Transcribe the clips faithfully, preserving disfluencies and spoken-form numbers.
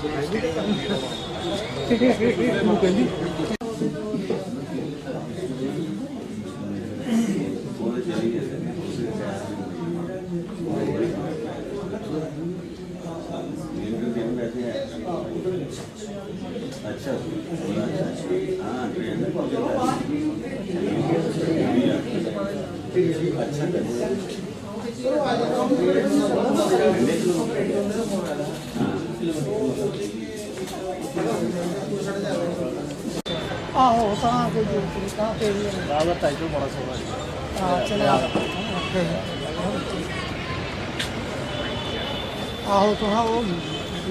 अच्छा, हाँ, ट्रेन में। अच्छा, आहो, तां कोई जरूरत निं, तां फिर बी रावत आई तो बड़ा सोह्ना जी। हां, चलो। आहो, तुसें ओह्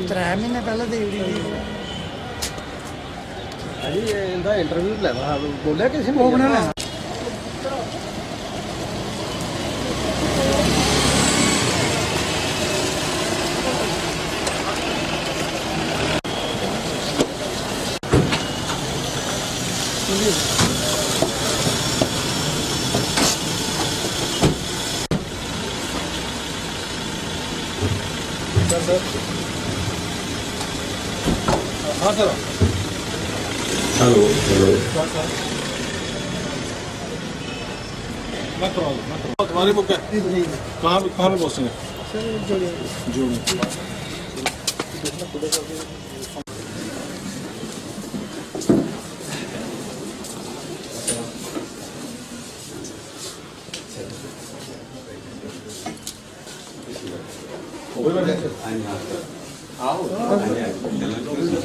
त्रै म्हीने पैह्लें देई ओड़ी ही। अजी, एह् इं'दा इंटरव्यू लैना हा, बोलेआ किसी ने? ओह् उ'नें लैना। हाँ सर। Hello, hello. मैं करवा दूँ, मैं करवा दूँ। तुम्हारी बुक है? कहाँ पे, कहाँ पे पोस्टिंग है? सर, जोड़िया। जोड़िया।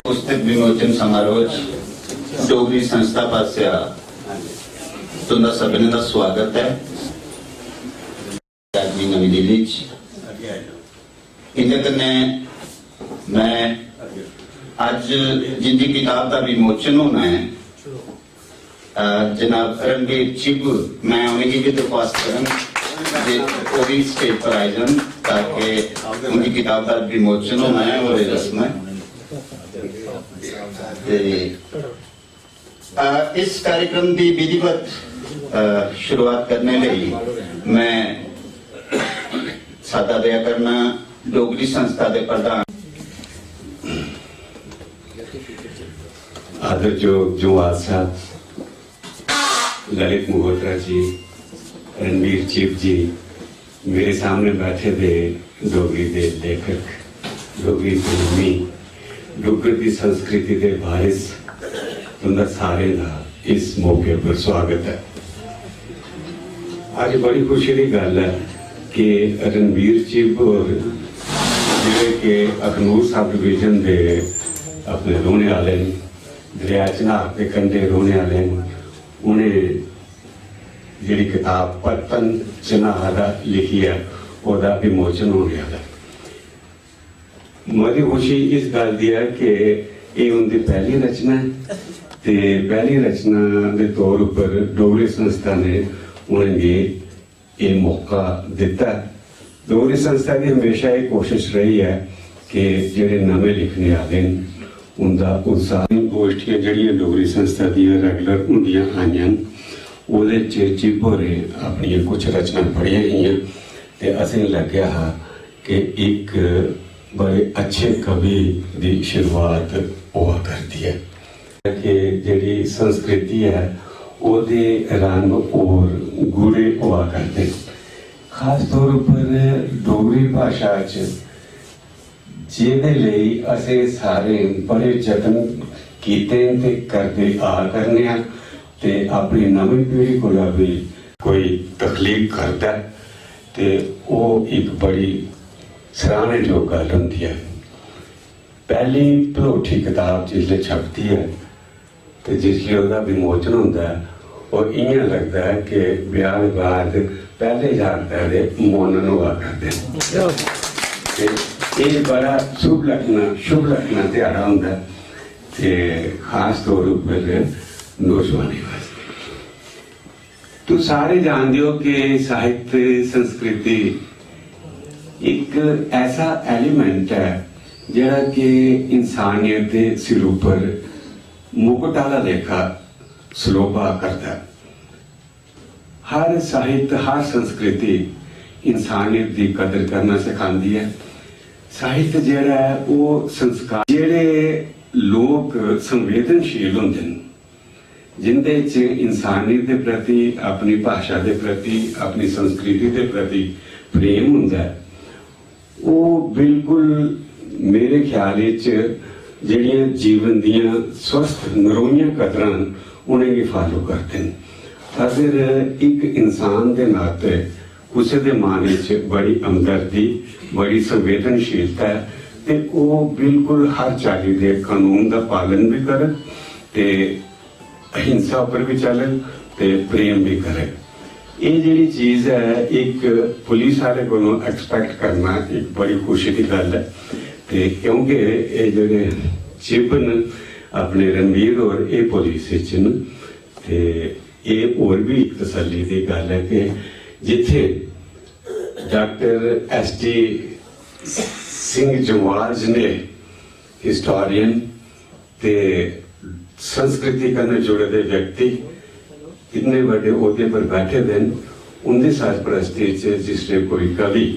पुस्तक विमोचन समारोह च डोगरी संस्था पासेआ तुं'दा सभनें दा सुआगत ऐ। अकैडमी नमीं दिल्ली च इं'दे कन्नै मैं अज्ज जिं'दी कताब दा विमोचन होना ऐ, अ, जनाब रणबीर चिब, मैं उ'नेंगी बी दरख्वास्त करङ जे ओह् बी स्टेज पर आई जान, ताकि उं'दी कताब दा विमोचन होना ऐ और एह् रस्म ऐ। ते, अ, इस कार्यक्रम दी विधिवत, अ, शुरुआत करने लेई मैं साद्दा देआ करना डोगरी संस्था दे प्रधान। आदरजोग जम्वाल साहब, ललित मगोत्रा जी, रणबीर चिब जी, मेरे सामने बैठे दे डोगरी दे लेखक, डोगरी प्रेमी, डुग्गर दी संस्कृति दे वारिस, तुं'दा सारें दा इस मौके पर सुआगत ऐ। अज्ज बड़ी खुशी दी गल्ल ऐ कि रणबीर चिब होर, जेह्ड़े कि अखनूर सब डिवीजन दे अपने रौह्ने आह्ले न, दरिया चन्हार दे कंढे रौह्ने आह्ले न, उ'नें जेह्ड़ी कताब पत्तन चन्हार दा लिखी ऐ, ओह्दा विमोचन होने आह्ला ऐ। मती खुशी इस गल्ल दी ऐ कि एह् उं'दी पैह्ली रचना ऐ ते पैह्ली रचना दे तौर उप्पर डोगरी संस्था ने उ'नेंगी एह् मौका दित्ता ऐ। डोगरी संस्था दी हमेशा एह् कोशश रेही ऐ कि जेह्ड़े नमें लिखने आह्ले न, उं'दा उत्साह। गोश्ठियां जेह्ड़ियां डोगरी संस्था दियां रेगुलर होंदियां आइयां न, ओह्दे च चिब होरें अपनियां कुछ रचनां पढ़ियां हियां ते असेंगी लग्गेआ हा कि इक बड़े अच्छे कवि दी शुरुआत होआ करदी ऐ। कि जेह्ड़ी संस्कृति ऐ, ओह्दे रंग होर गूढ़े होआ करदे न। खास तौर उप्पर डोगरी भाशा च, जेह्दे लेई असें सारें बड़े जतन कीते न ते करदे आ करने आं, ते अपनी नमीं पीढ़ी कोला बी कोई तखलीक करदा ऐ, ते ओह् इक बड़ी सराहने जोग गल्ल होंदी ऐ। पैह्ली भलोठी कताब जिसलै छपदी ऐ ते जिसलै ओह्दा विमोचन होंदा ऐ, ओह् इ'यां लगदा ऐ कि ब्याह् दे बाद पैह्ले जागतै दे मोनन होआ करदे न। ते एह् बड़ा शुभ लग्गना, शुभ लग्गना ध्याड़ा होंदा ऐ, ते खास तौर उप्पर नौजवानें वास्तै। तुस सारे जानदे ओ कि साहित्य, संस्कृति इक ऐसा एलिमेंट ऐ जेह्ड़ा कि इंसानियत दे सिर उप्पर मुकुट आह्ला लेखा सलोबा करदा ऐ। हर साहित्य, हर संस्कृति इंसानियत दी कदर करना सखांदी ऐ। साहित्य जेह्ड़ा ऐ, ओह् संस्कार, जेह्ड़े लोक संवेदनशील होंदे न, जिंदे च इंसानियत दे प्रति, अपनी भाशा दे प्रति, अपनी संस्कृति दे प्रति प्रेम होंदा ऐ, ओह् बिल्कुल मेरे ख्याल च जेह्ड़ियां जीवन दियां स्वस्थ नरोइयां कदरां न, उ'नेंगी फालो करदे न। अगर इक इंसान दे नाते कुसै दे मन च बड़ी हमदर्दी, बड़ी संवेदनशीलता ऐ, ते ओह् बिल्कुल हर चाल्ली दे कानून दा पालन बी करग ते अहिंसा उप्पर बी चलग ते प्रेम बी करग। एह् जेह्ड़ी चीज ऐ, इक पुलिस आह्ले कोलों एक्सपेक्ट करना इक बड़ी खुशी दी गल्ल ऐ। ते क्योंकि एह् जेह्ड़े चिब न, अपने रणवीर होर एह् पुलिस च न, ते एह् होर बी इक तसल्ली दी गल्ल ऐ कि जित्थै डॉक्टर एस डी सिंह जम्वाल जनेह् हिस्टोरियन ते संस्कृति कन्नै जुड़े दे व्यक्ति इतने बड्डे ओह्दे पर बैठे दे न, उं'दी सरपरस्ती च जिसलै कोई कवि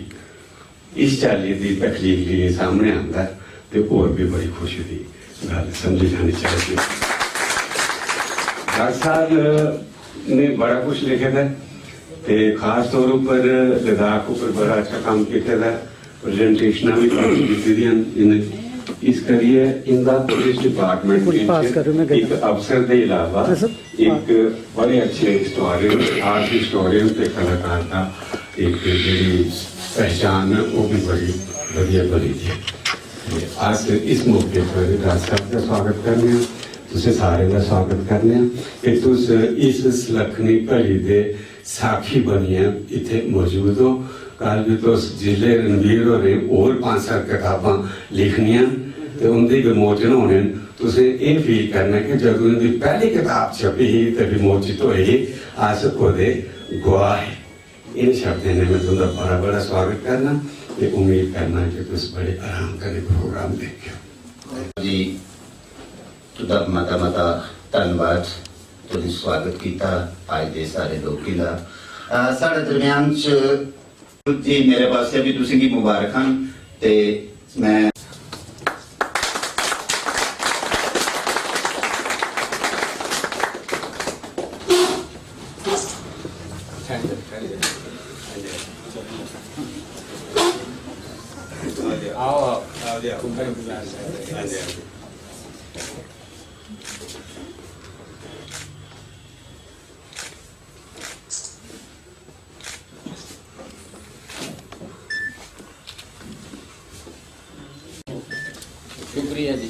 इस चाल्ली दी तकलीफ लेइयै सामने आंदा ऐ, ते होर बी बड़ी खुशी दी गल्ल समझी जानी चाहिदी। डॉक्टर साहब ने बड़ा कुछ लिखे दा ऐ, ते खास तौर उप्पर लद्दाख उप्पर बड़ा अच्छा कम्म कीते दा ऐ। प्रेजेंटेशनां बी काफी दित्ती दियां न इ'नें। इस करियै इंदा पुलिस डिपार्टमेंट बिच इक अफसर दे इलावा इक बड़े अच्छे हिस्टोरियन, आर्ट हिस्टोरियन ते कलाकार दा इक जेह्ड़ी पहचान ऐ, ओह् बी बड़ी बधिया बनी दी ऐ। ते अस इस मौके पर राज साहब दा स्वागत करने आं, तुसें सारें दा स्वागत करने आं कि तुस इस सलक्खनी घड़ी दे साखी बनियै इत्थै मौजूद ओ। कल बी तुस जिसलै रणवीर होरें होर पंज सत्त कताबां लिखनियां न ते उं'दे विमोचन होने न, तुसें एह् फील करना कि जदूं इं'दी पैह्ली कताब छपी ही ते विमोचित होई ही, अस ओह्दे गुआह हे। इ'नें शब्दें ने में तुं'दा बड़ा बड़ा स्वागत करना ते उम्मीद करना कि तुस बड़े आराम कन्नै प्रोग्राम दिक्खेओ। जी, तुं'दा मता मता धन्नवाद, तुसें स्वागत कीता अज्ज दे सारे लोकें दा। अ, साढ़े दरम्यान च जी, मेरे पासेआ बी तुसेंगी मुबारखां न ते में आओ, आओ, आओ जी, आओ। शुक्रिया जी,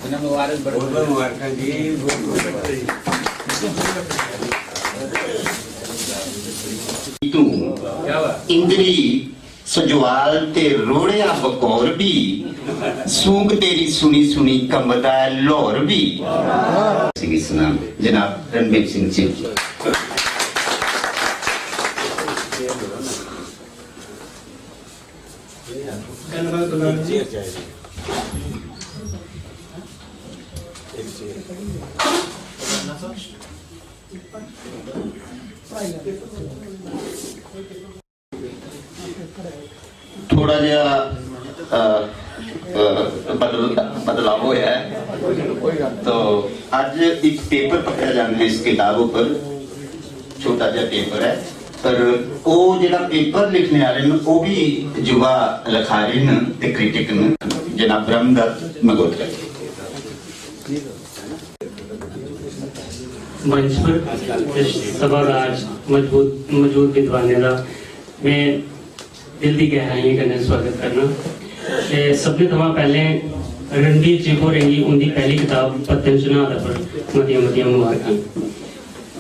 इन्ना मुबारक बड़ा। बहुत बहुत मुबारखां जी, बहुत बहुत बधाई। तू क्या बात। इंद्री सजवाल ते रोड़ेआ बकौर बी, सूंक तेरी सुनी सुनी कंबदा ऐ लाहौर बी। सिंह सलाम जनाब रणबीर सिंह जी। थोड़ा जेहा, अ, अ, बदल-, बदलाव होया ऐ। तो अज्ज इक पेपर पढ़ेआ जाना ऐ इस कताब उप्पर, छोटा जेहा पेपर ऐ, पर ओह् जेह्ड़ा पेपर लिखने आह्ले न, ओह् बी युवा लखारी न ते क्रिटिक न, जनाब ब्रह्मदत्त मगोत्रा जी। मंच पर ते सभागार च मजबूत, मजूद विद्वानें दा में दिल दी गैहराइयें कन्नै सुआगत करना। ते सभनें थमां पैह्लें रणबीर जी होरें गी उं'दी पैह्ली कताब पत्तन चन्हां पर मतियां मतियां मबारखां।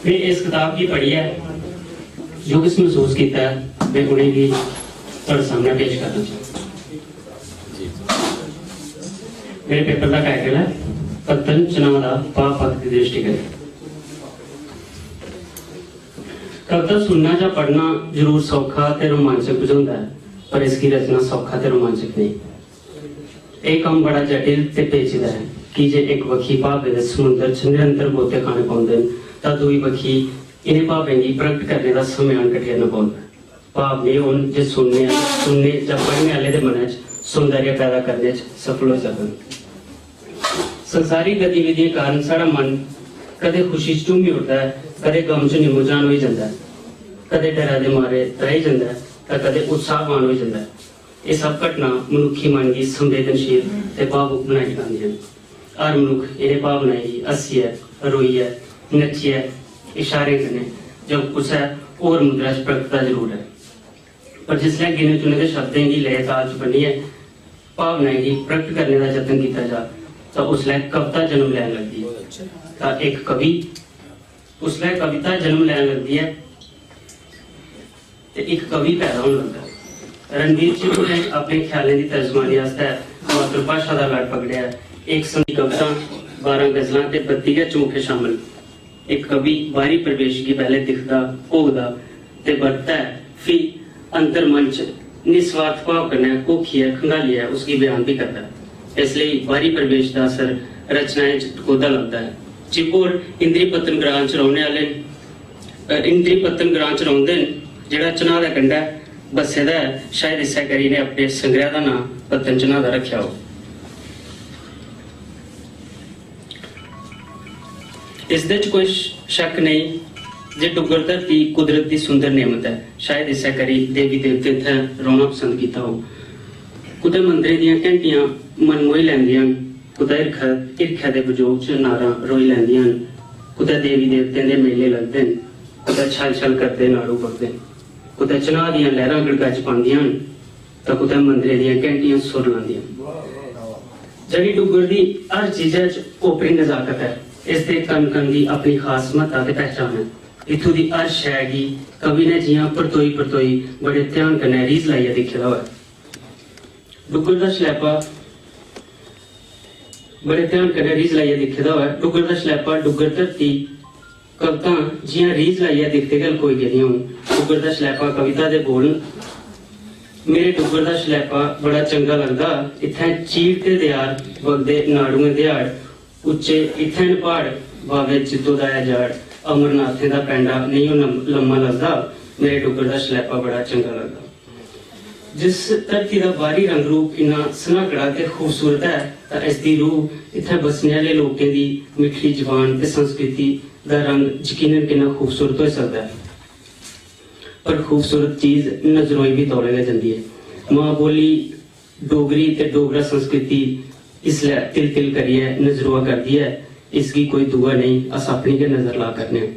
में इस कताब गी पढ़ियै जो किश मसूस कीता ऐ, में उ'नेंगी थुआढ़े सामनै पेश करना चाह्न्नां। मेरे पेपर दा टाइटल ऐ पत्तन चन्हां दा भाव पक्ख दी दृष्टि कन्नै। कविता सुनना जां पढ़ना जरूर सौखा ते रोमांचक बझोंदा ऐ, पर इसगी रचना सौखा ते रोमांचक नेईं। एह् कम्म बड़ा जटिल ते पेचीदा ऐ, की जे इक बक्खी भावें दे समुंदर च निरंतर गोते खाने पौंदे न, तां दूई बक्खी इ'नें भावें गी प्रगट करने दा सम्यान कठेरना पौंदा ऐ। भाव नेह् होन जे सुनने आह्ले, सुनने जां पढ़ने आह्ले दे मनै च सौंदर्य पैदा करने च सफल होई सकन। संसारी गतिविधियें कारण साढ़ा मन कदें खुशी च झूमी उठदा ऐ, कदें गम च निम्मोझान होई जंदा ऐ, कदें डरै दे मारे त्राही जंदा ऐ, तां कदें उत्साहवान होई जंदा ऐ। एह् सब घटनां मनुक्खी मन गी संवेदनशील ते भावुक बनाई टकांदियां न। हर मनुक्ख इ'नें भावनाएं गी हस्सियै, रोइयै, नच्चियै, इशारें कन्नै जां कुसै होर मुद्रा च प्रगटदा जरूर ऐ। पर जिसलै गिने चुने दे शब्दें गी लय ताल च बन्नियै भावनाएं गी प्रगट करने दा यत्न कीता जा, तां उसलै कविता जन्म लैन लगदी ऐ। तां इक कवि, उसलै कविता जन्म लैन लगदी ऐ ते इक कवि पैदा होन लगदा ऐ। रणवीर सिंह होरें अपने ख्यालें दी तर्जमानी आस्तै मातृभाशा दा लड़ पकड़ेआ। इक संधी कविता, बारां गजलां ते बत्ती गै चमुखे शामल। इक कवि बाहरी परिवेश गी पैह्ले दिखदा, भोगदा ते बरतदा ऐ, फ्ही अंतर मन च निस्वार्थ भाव कन्नै घोखियै, खंगालियै उसगी बयान बी करदा ऐ। इस लेई बाहरी परिवेश दा असर रचनाएं च टकोह्दा लभदा ऐ। चिब होर इंद्रीपत्तन ग्रां च रौह्ने आह्ले न। अ, इंद्रीपत्तन ग्रां च रौंह्दे न, जेह्ड़ा चन्हां दे कंढै बस्से दा ऐ। शायद इस्सै करी इ'नें अपने संग्रैह् दा नांऽ पत्तन चन्हां दा रक्खेआ होग। इसदे च कोई श-, शक्क नेईं जे डुग्गर धरती कुदरत दी सुंदर नेमत ऐ। शायद इस्सै करी देवी देवतें इत्थै रौह्ना पसंद कीता होग। कुतै मंदरें दियां घैंटियां मन मोही लैंदियां न, कुतै हिरखै, हिरखै दे बजोग च नारां रोई लैंदियां न, कुतै देवी देवतें दे मेले लगदे न, कुतै छल छल करदे नाड़ू बगदे न, कुतै चन्हां दियां लैह्रां गड़गड़ च पांदियां न, तां कुतै मंदरें दियां घैंटियां सुर लांदियां न। जेह्ड़ी डुग्गर दी हर चीजै च ओपरी नजाकत ऐ, इसदे कण कण दी अपनी खास म्हत्ता ते पहचान ऐ। इत्थूं दी हर शै गी कवि ने जि'यां परतोई परतोई बड़े ध्यान कन्नै रीझ लाइयै दिक्खे दा होऐ। डुग्गर दा शलैपा बड़े ध्यान कन्नै रीझ लाइयै दिक्खे दा होऐ। डुग्गर दा शलैपा, डुग्गर धरती, कवितां जि'यां रीझ लाइयै दिखदे गै लकोई गेदियां होन। डुग्गर दा शलैपा कविता दे बोल न। मेरे डुग्गर दा शलैपा बड़ा चंगा लगदा, इत्थै चीड़ ते देआर, बगदे नाड़ुएं दे हाड़, उच्चे इत्थै न प्हाड़, बावे जित्तो दा ऐ जाड़, अमरनाथें दा पैंडा नेईं ओ नम-, लम्मा लगदा, मेरे डुग्गर दा शलैपा बड़ा चंगा लगदा। जिस धरती दा बाहरी रंग रूप इन्ना सन्हाकड़ा ते खूबसूरत ऐ, तां इसदी रूह इत्थै बस्सने आह्ले लोकें दी मिट्ठी जबान ते संस्कृति दा रंग यकीनन किन्ना खूबसूरत होई सकदा ऐ। पर खूबसूरत चीज नजरोई बी तौले गै जंदी ऐ। मां बोली डोगरी ते डोगरा संस्कृति इसलै तिल तिल करियै नजरोआ करदी ऐ। इसगी कोई दूआ नेईं, अस अपनी गै नजर ला करने आं।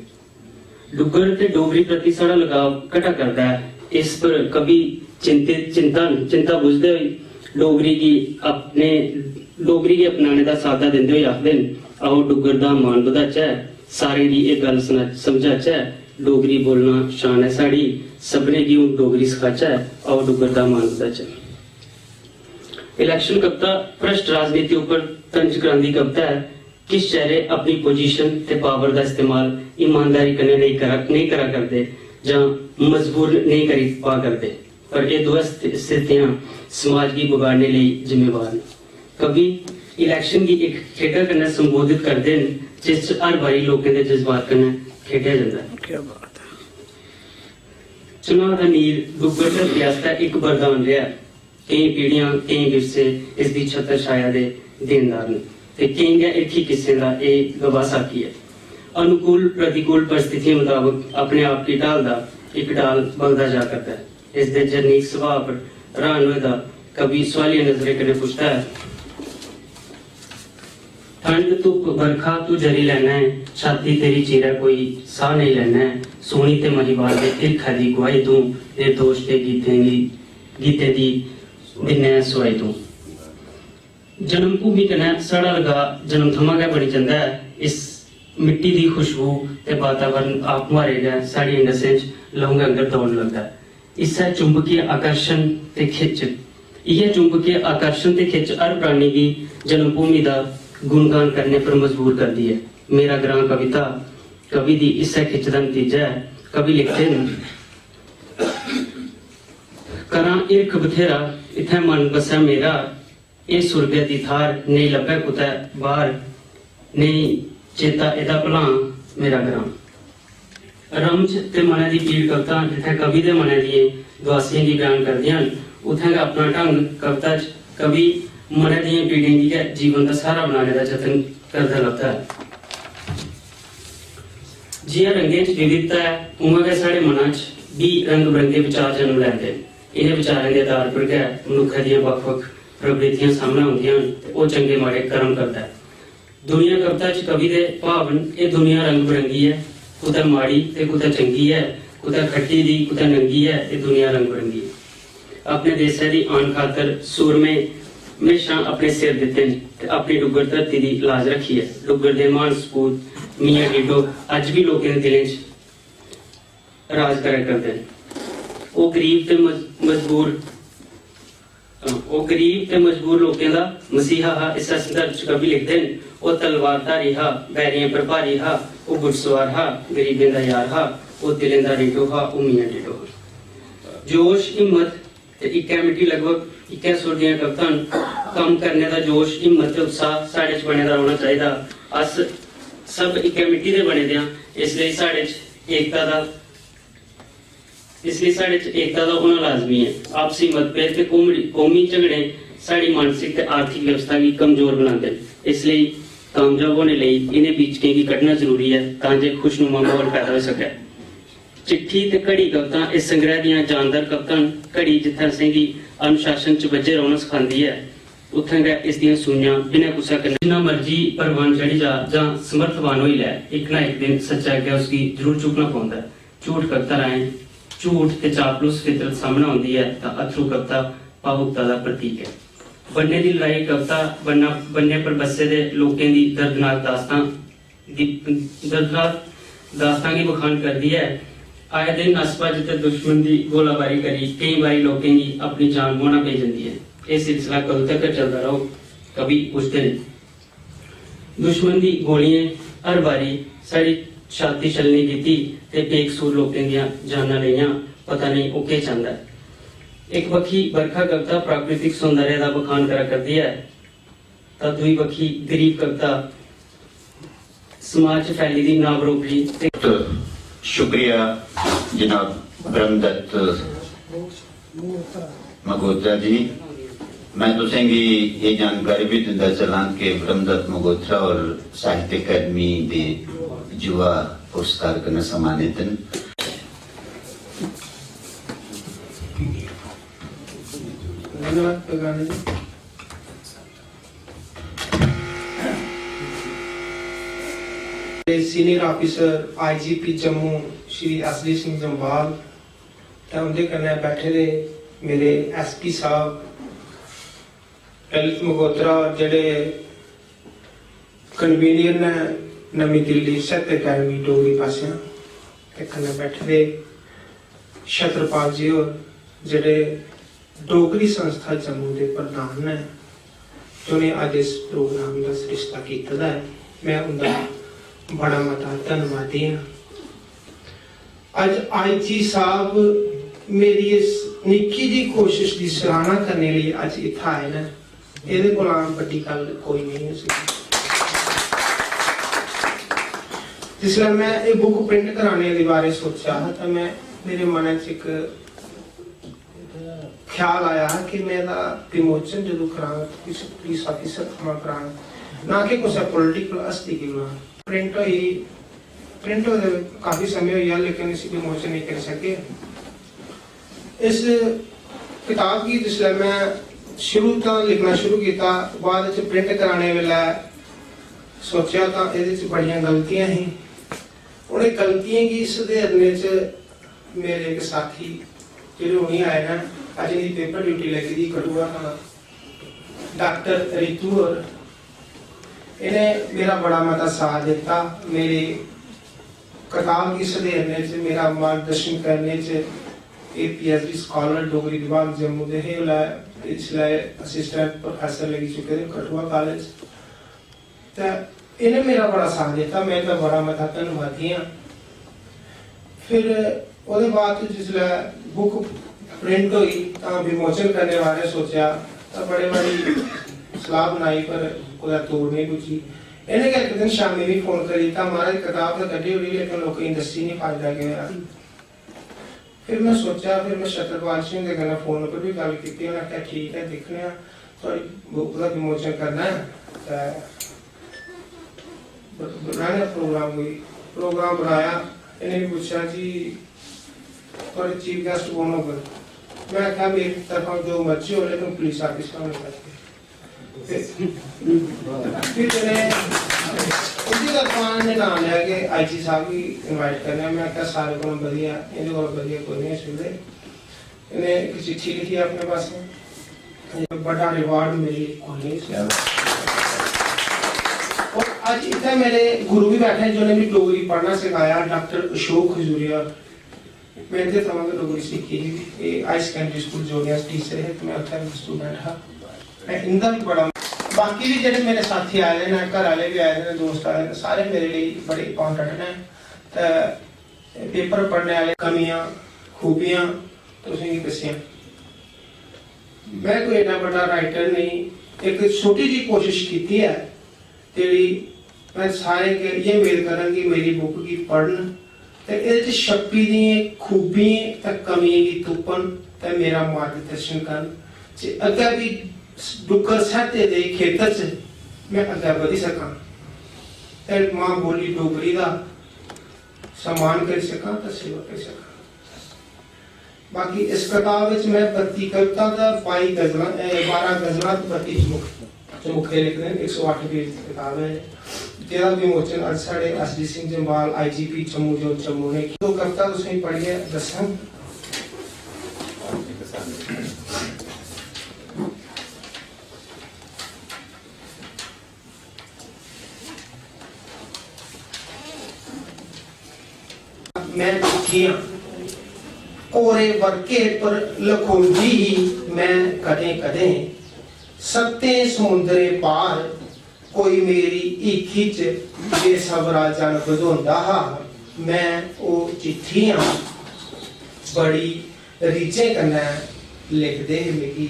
डुग्गर ते डोगरी प्रति साढ़ा लगाव घटा करदा ऐ। इस पर कवि चिंतित, चिंता, चिंता बुझदे होई डोगरी गी अपने, डोगरी गी अपनाने दा साद्दा दिंदे होई आखदे न, "आओ डुग्गर दा मान बधाचै, सारें गी एह् गल्ल सना-, समझाचै, डोगरी बोलना शान ऐ साढ़ी, सभनें गी हून डोगरी सखाचै, आओ डुग्गर दा मान बधाचै।" इलेक्शन कविता भ्रष्ट राजनीति उप्पर तंज करांदी कविता ऐ। किश चेहरे अपनी पोजीशन ते पावर दा इस्तेमाल ईमानदारी कन्नै नेईं करा, नेईं करा करदे जां मजबूर नेईं करी पा करदे, पर एह् दोऐ स्थ-, स्थितियां समाज गी बगाड़ने लेई जिम्मेवार न। कवि इलेक्शन गी इक खेढा कन्नै संबोधित करदे न, जिस च हर बारी लोकें दे जज्बात कन्नै खेढेआ जंदा ऐ। क्या बात है। चुनाव दा नीर डुग्गर धरती आस्तै इक वरदान रेहा। केईं पीढ़ियां, केईं विरसे इसदी छत्तर छाया दे देनदार न ते केईं गै हिरखी किस्सें दा एह् गवाह साकी ऐ। अनुकूल प्रतिकूल परिस्थितियें मताबक अपने आप गी ढालदा इक डाल बगदा जा करदा ऐ। इसदे जरनीक सुभाऽ पर र्हान होए दा कवि सुआलिया नजरें कन्नै पुछदा ऐ, "ठंड, धुप्प, बरखा तू जरी लैना ऐ, छाती तेरी चीरै कोई साह् नेईं लैना ऐ, सोह्नी ते महिवाल दे हिरखै दी गुआही तूं, निर्दोश दे गीतें दी, गीतें दी दिन्ना ऐ सुआही तूं।" जन्म भूमि कन्नै साढ़ा लगाऽ जन्म थमां गै बनी जंदा ऐ। इस मिट्टी दी खुशबू ते वातावरण आप मुहारे गै साढ़ियें नसें च लहूं गै आंगर दौड़न लगदा ऐ। इस्सै चुंबकीय आकर्षण ते खिच्च, इ'यै चुंबकीय आकर्षण ते खिच्च हर प्राणी गी जन्मभूमि दा गुणगान करने पर मजबूर करदी ऐ। मेरा ग्रां कविता कवि दी इस्सै खिच्च दा नतीजा ऐ। कवि लिखदे न, "करां हिरख बथेरा, इत्थै मन बस्सै मेरा, एह् सुरगै दी थाह्र, नेईं लब्भै कुतै बाह्र, नेईं चेता एह्दा भलां मेरा ग्रां।" रमज ते मनै दी पीड़ कवितां जित्थै कवि दे मनै दियें दुआसियें गी बयान करदियां न, उत्थें गै अपना ढंग कविता च कवि मनै दियें पीड़ें गी गै जीवन दा स्हारा बनाने दा जतन करदा लभदा ऐ। जि'यां रंगें च विविधता ऐ, उ'आं गै साढ़े मना च बी रंग-बरंगे विचार जन्म लैंदे न। इ'नें विचारें दे आधार पर गै मनुक्खै दियां बक्ख-बक्ख प्रवृत्तियां सामनै औंदियां न ते ओह् चंगे-माड़े कर्म करदा ऐ। दुनिया कविता च कवि दे भाव न, एह् दुनिया रंग-बरंगी ऐ, कुतै माड़ी ते कुतै चंगी ऐ, कुतै खट्टी दी, कुतै नंगी ऐ, एह् दुनिया रंग-बरंगी ऐ। अपने देसै दी आन खातर सूरमें म्हेशां अपने सिर दित्ते न ते अपनी डुग्गर धरती दी लाज रक्खी ऐ। डुग्गर दे म्हान सपूत मियां डीडो अज्ज बी लोकें दे दिलें च राज करै करदे न। ओह् गरीब ते मज-, मजबूर, ओह् गरीब ते मजबूर लोकें दा मसीहा हा। इस्सै संदर्भ च कवि लिखदे न, "ओह् तलवारधारी हा, बैरियें पर भारी हा, ओह् घुड़सवार हा, गरीबें दा यार हा, ओह् दिलें दा डीडो हा, ओह् मियां डीडो हा।" जोश, हिम्मत ते इक्कै मिट्टी, लगभग इक्कै सुर दियां कवितां न। कम्म करने दा जोश, हिम्मत ते उत्साह साढ़े च बने दा रौह्ना चाहिदा। अस सब इक्कै मिट्टी दे बने दे आं, इसलेई साढ़े च एकता दा, इसलेई साढ़े च एकता दा होना लाजमी ऐ। आपसी मतभेद ते कौमी, कौमी झगड़े साढ़ी मानसिक ते आर्थिक व्यवस्था गी कमजोर बनांदे न। इसलेई कामयाब होने लेई इ'नें बीचकें गी कड्ढना जरूरी ऐ, तां जे खुशनुमा म्हौल पैदा होई सकै। चिट्ठी ते घड़ी कवितां इस संग्रैह दियां जानदार कवितां न। घड़ी जित्थै असेंगी अनुशासन च बज्झे रौह्ना सखांदी ऐ, उत्थें गै इसदियां सूइयां बिना कुसै कन्नै जिन्ना मर्जी परवान चढ़ी जा जां समर्थवान होई लै, इक ना इक दिन सच्चै अग्गै उसगी जरूर झुकना पौंदा ऐ। झूठ कविता राहें झूठ ते चापलूस फितरत सामनै औंदी ऐ तां अत्थरू कविता भावुकता दा प्रतीक ऐ। बन्ने दी लड़ाई कविता बन्ना, बन्ने पर बस्से दे लोकें दी दर्दनाक दास्तां दी दर्दनाक दास्तां गी बखान करदी ऐ। आए दिन नस्स भज्ज ते दुश्मन दी गोलाबारी करी केईं बारी लोकें गी अपनी जान गुआना पेई जंदी ऐ। एह् सिलसिला कदूं तगर चलदा रौह्ग? कवि पुछदे न। दुश्मन दी गोलियें हर बारी साढ़ी छाती छलनी कीती ते बेकसूर लोकें दियां जानां लेइयां। पता नेईं ओह् केह् चांह्दा ऐ। इक बक्खी बरखा कविता प्राकृतिक सौंदर्य दा बखान करा करदी ऐ, तां दूई बक्खी गरीब कविता समाज च फैली दी नाबरोबरी ते शुक्रिया जनाब ब्रह्मदत्त मगोत्रा जी। मैं तुसेंगी ये जानकारी भी दिंदा चलां कि ब्रह्मदत्त मगोत्रा और साहित्य अकादमी दे युवा पुरस्कार कन्नै सम्मानित न। धन्यवाद प्रधान जी। ते senior officer I G P Jammu Shri S D Singh Jamwal ते उं'दे कन्नै बैठे दे मेरे S P साहब ललित मगोत्रा होर जेह्ड़े convener न नमीं दिल्ली साहित्य अकैडमी डोगरी पासेआ ते कन्नै बैठे दे छत्रपाल जी होर जेह्ड़े डोगरी संस्था जम्मू दे प्रधान न, जि'नें अज्ज इस program दा सरिस्ता कीते दा ऐ। मैं उं'दा बड़ा मता धन्नवादी आं। अज्ज I G साहब मेरी इस निक्की जी कोशिश दी सराहना करने लेई अज्ज इत्थै आए न, एह्दे कोला बड्डी गल्ल कोई नेईं होई सकदी। जिसलै मैं एह् book print कराने दे बारे सोचेआ हा तां मैं, मेरे मनै च इक ख्याल आया हा कि मैं एह्दा विमोचन जदूं करां, किश police officer थमां करां, ना कि कुसै political हस्ती गी करां। Print होई, print होए दे काफी समें होई गेआ, लेकिन इसी विमोचन नेईं करी सके। इस कताब गी जिसलै मैं शुरू तां लिखना शुरू कीता, बाद च print कराने बेल्लै सोचेआ तां एह्दे च बड़ियां गलतियां ही। उ'नें गलतियें गी सुधेरने च मेरे इक साथी जेह्ड़े हुनी आए न, अज्ज इं'दी paper duty लग्गी दी कठुआ थमां, डाक्टर रितु होर, इ'नें मेरा बड़ा मता साथ दित्ता। मेरी कताब गी सधेरने च, मेरा मार्गदर्शन करने च एह् PhD scholar डोगरी विभाग जम्मू दे हे, उसलै, इसलै assistant professor लग्गी चुके दे कठुआ college। ते इ'नें मेरा बड़ा साथ दित्ता, में इं'दा बड़ा मता धन्नवादी आं। फिर ओह्दे बाद च जिसलै book print होई तां विमोचन करने बारै सोचेआ तां बड़े बारी सलाह् बनाई पर कुतै तोड़ नेईं पुज्जी। इ'नें गै इक दिन शामीं मिगी phone करी दित्ता, "महाराज कताब ते कड्ढी ओड़ी लेकिन लोकें गी दस्सी निं फायदा केह् होआ?" फिर में सोचेआ, फिर में छतरपाल सिंह दे कन्नै फोन उप्पर बी गल्ल कीती। उ'नें आखेआ, "ठीक ऐ, दिक्खने आं, थुआढ़ी बुक दा विमोचन करना ऐ ते ब-, बनाने आं प्रोग्राम।" कोई प्रोग्राम बनाया। इ'नें बी पुच्छेआ जी, "थुआढ़े चीफ गैस्ट कौन होङन?" में आखेआ, "मेरी तरफा जो मर्जी हो, लेकिन पुलिस आफिसर होने चाहिदे।" फिर उ'नें उं'दी तरफा इ'नें नाम लेआ कि आईजी साहब गी इनवाइट करने आं। में आखेआ, "सारे कोला बधिया, इं'दे कोला बधिया कोई नहीं इस बेल्ले।" इ'नें इक चिट्ठी लिखी अपने पासेआ, "बड़ा रिवार्ड मेरे लिए कोई नहीं इस बेल्ले।" और अज्ज इत्थै मेरे गुरु भी बैठे हैं, जि'नें मिगी डोगरी पढ़ना सखाया, डॉक्टर अशोक खजूरिया। में इं'दे थमां गै डोगरी सिक्खी ही। एह् हाई सकैंडरी स्कूल जोड़ियां टीचर हे ते में उत्थै बी स्टूडेंट हा। में इं'दा बी बड़ा, बाकी बी जेह्ड़े मेरे साथी आए दे न, घर आह्ले बी आए दे न, दोस्त आए दे न, सारे मेरे लेई बड़े इंपॉर्टेंट न। ते पेपर पढ़ने आह्ले कमियां, खूबियां तुसेंगी दस्सियां। में कोई इन्ना बड्डा राइटर नेईं, इक छोटी जी कोशिश कीती ऐ। जेह्ड़ी में सारें गी इ'यै मेद करङ कि मेरी बुक गी पढ़न ते एह्दे च छप्पी दियें खूबियें ते कमियें गी तुप्पन ते मेरा मार्गदर्शन करन, जे अग्गें बी डुग्गर साहित्य दे खेतर च में अग्गें बधी सकां ते मां बोली डोगरी दा सम्मान करी सकां ते सेवा करी सकां। बाकी इस कताब विच में बत्ती कविता ते बाई गजलां, ए, बारां गजलां ते बत्ती चमुख-, चमुखे लिखे दे न। इक सौ अट्ठ पेज दी कताब ऐ, जेह्दा विमोचन अज्ज साढ़े S D Singh Jamwal, I G P Jammu zone Jammu ने कीता। दो कविता तुसेंगी पढ़ियै दस्सङ। में चिट्ठियां कोरे बरके पर लखोंदी ही। में कदें-कदें सत्तें समुंदरें पार कोई मेरी हीखी च बेसबरा जन बझोंदा हा। में ओह् चिट्ठियां बड़ी रीझें कन्नै लिखदे हे मिगी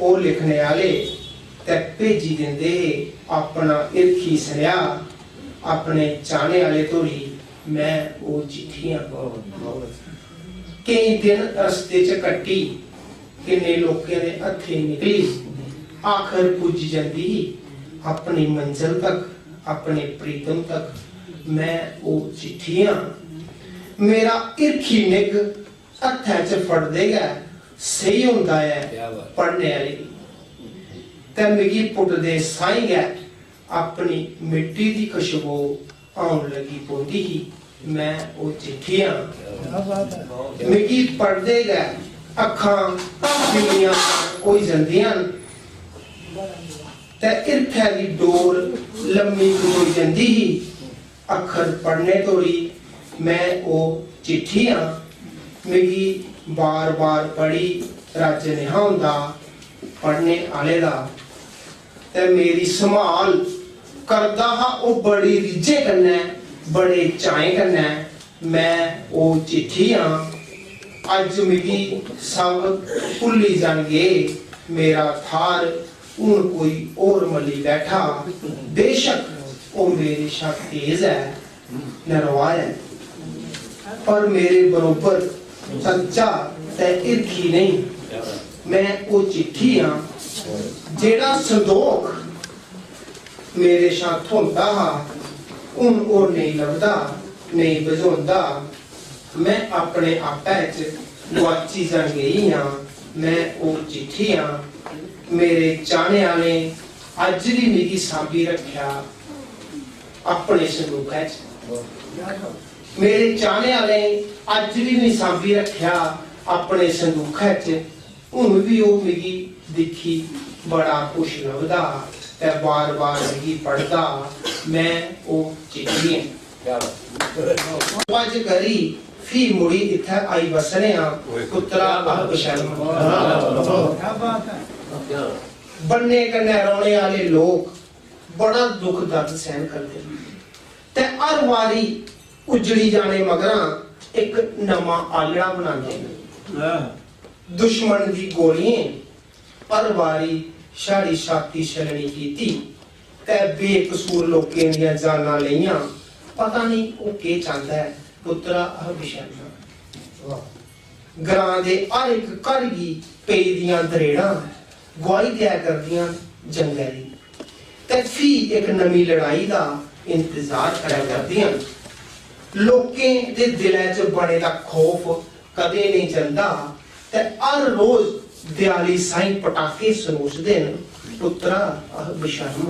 ओह् लिखने आह्ले ते भेजी दिंदे हे अपना हिरखी सनेहा अपने चाह्ने आह्ले धोड़ी। में ओह् चिट्ठियां केईं दिन रस्ते च कट्टी, किन्ने लोकें दे हत्थें निकली, आखर पुज्जी जंदी ही अपनी मंजल तक, अपने प्रीतम तक। में ओह् चिट्ठियां, मेरा हिरखी निग्घ हत्थै च फड़दे गै सेही होंदा ऐ क्या बात। पढ़ने आह्ले गी। ते मिगी पुटदे साहीं गै अपनी मिट्टी दी खुशबू औन लगी पौंदी ही। में ओह् चिट्ठियां क्या बात है। मिगी पढ़दे गै अक्खां पीलियां होई जंदियां न ते हिरखै दी डोर लम्मी खड़ोई जंदी ही। अक्खर पढ़ने धोड़ी में ओह् चिट्ठियां मिगी बार-बार पढ़ी रज नेहा होंदा पढ़ने आह्ले दा। ते मेरी सम्हाल करदा हा ओह् बड़ी रीझें कन्नै, बड़े चाएं कन्नै। में ओह् चिट्ठियां अज्ज मिगी सब भुल्ली जान गे। मेरा थाह्र हून कोई होर मली बैठा। बेशक ओह् मेरे शा तेज ऐ, नरवाह ऐ, पर मेरे बरोबर सच्चा ते हिरखी नेईं। में ओह् चिट्ठी आं, जेह्ड़ा संदोख मेरे शा थ्होंदा हा, हून ओह् नेईं लभदा, नेईं बझोंदा। में अपने आपै च गुआची जन गेई आं। में ओह् चिट्ठी आं। मेरे चाह्ने आह्लें अज्ज बी मिगी सांभी रक्खेआ अपने संदूखै च। मेरे चाह्ने आह्लें अज्ज बी मिगी सांभी रक्खेआ अपने संदूखै च। हून बी ओह् मिगी दिक्खी बड़ा खुश लभदा ते बार-बार मिगी पढ़दा। में ओह् चिट्ठी आं। क्या बात। अज्ज करी फ्ही मुड़ी इत्थै आई बस्सने आं, पुत्तरा, अह बशर्म। क्या बात है। बन्ने कन्नै रौह्ने आह्ले लोक बड़ा दुख दर्द सैह्न करदे न ते हर बारी उज्जड़ी जाने मगरा इक नमां आह्लड़ा बनांदे न। दुश्मन दी गोलियें हर बारी साढ़ी छाती छलनी कीती ते बेकसूर लोकें दियां जानां लेइयां। पता नेईं ओह् केह् चांह्दा ऐ, पुत्तरा, अह बशर्म। ग्रां दे हर इक घर गी पेई दियां दरेड़ां गुआही देआ करदियां न जंगै दी। ते फ्ही इक नमीं लड़ाई दा इंतजार करै करदियां न। लोकें दे दिलै च बने दा खौफ कदें नेईं जंदा ते हर रोज देआली साहीं पटाखे सनोचदे न पुत्तरा, अह बशर्म।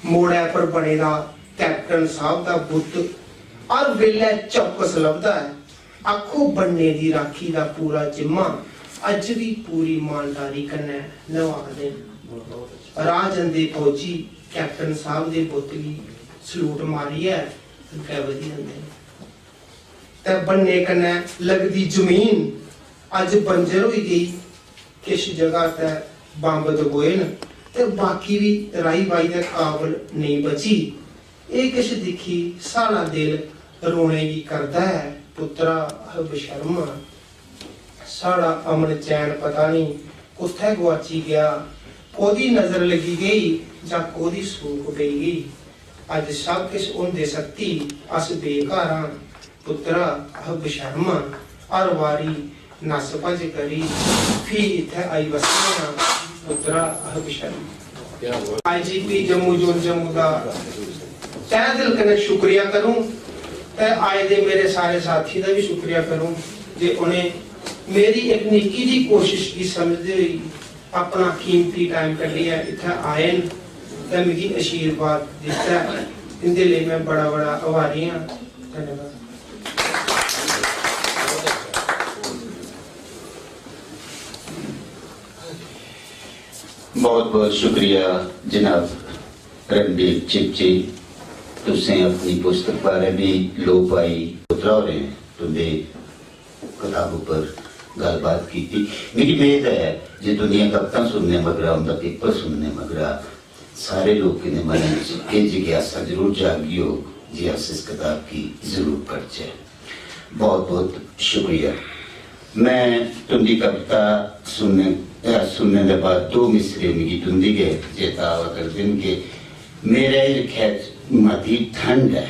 मोड़ै पर बने दा कैप्टन साहब दा बुत्त हर बेल्लै चौकस लभदा ऐ। आखो बन्ने दी राखी दा पूरा जिम्मा अज्ज बी पूरी ईमानदारी कन्नै नभादे न। राह जंदे फौजी कैप्टन साहब दे बुत्त गी सलूट मारियै अग्गै बधी जंदे न। ते बन्ने कन्नै लगदी जमीन अज्ज बंजर होई गेई। किश जगह ते बम्ब दबोए न ते बाकी बी राही बाही दे काबल नेईं बची। एह् किश दिक्खी साढ़ा दिल रोने गी करदा ऐ पुत्तरा, अह बशर्म। साढ़ा अमन चैन पता नेईं कुत्थै गुआची गेआ। कोह्दी नजर लग्गी गेई जां कोह्दी सूख पेई गेई। अज्ज सब किश होंदे सक्ती अस बेघर आं पुत्तरा, अह बशर्म आं। हर बारी नस्स भज्ज करी फ्ही इत्थै आई बस्से आं पुत्तरा, अह बशर्म। आईजीपी जम्मू जोन जम्मू दा तहे दिल कन्नै शुक्रिया करूं ते आए दे मेरे सारे साथी दा बी शुक्रिया करूं जे उ'नें मेरी इक निक्की जी कोशिश गी समझदे होई अपना कीमती टाइम कड्ढियै इत्थै आए न ते मिगी आशीर्वाद दित्ता ऐ। इं'दे लेई में बड़ा बड़ा आभारी आं। धन्यवाद। बहुत बहुत शुक्रिया जनाब रणबीर चिब जी, तुसें अपनी पुस्तक बारै बी लो पाई। पुत्रा होरें तुंदे कताब उप्पर गल्लबात कीती। मिगी मेद ऐ जे तुंदियां कवितां सुनने मगरा, उंदा पेपर सुनने मगरा सारे लोकें दे मनै च एह् जिज्ञासा जरूर जागी होग जे अस इस कताब गी जरूर पढ़चै। बहुत बहुत शुक्रिया। मैं तुंदी कविता सुनने अ, सुनने दे बाद दो मिसरे मिगी तुंदी गै चेता आवा करदे न कि मेरे हिरखै च मती ठंड ऐ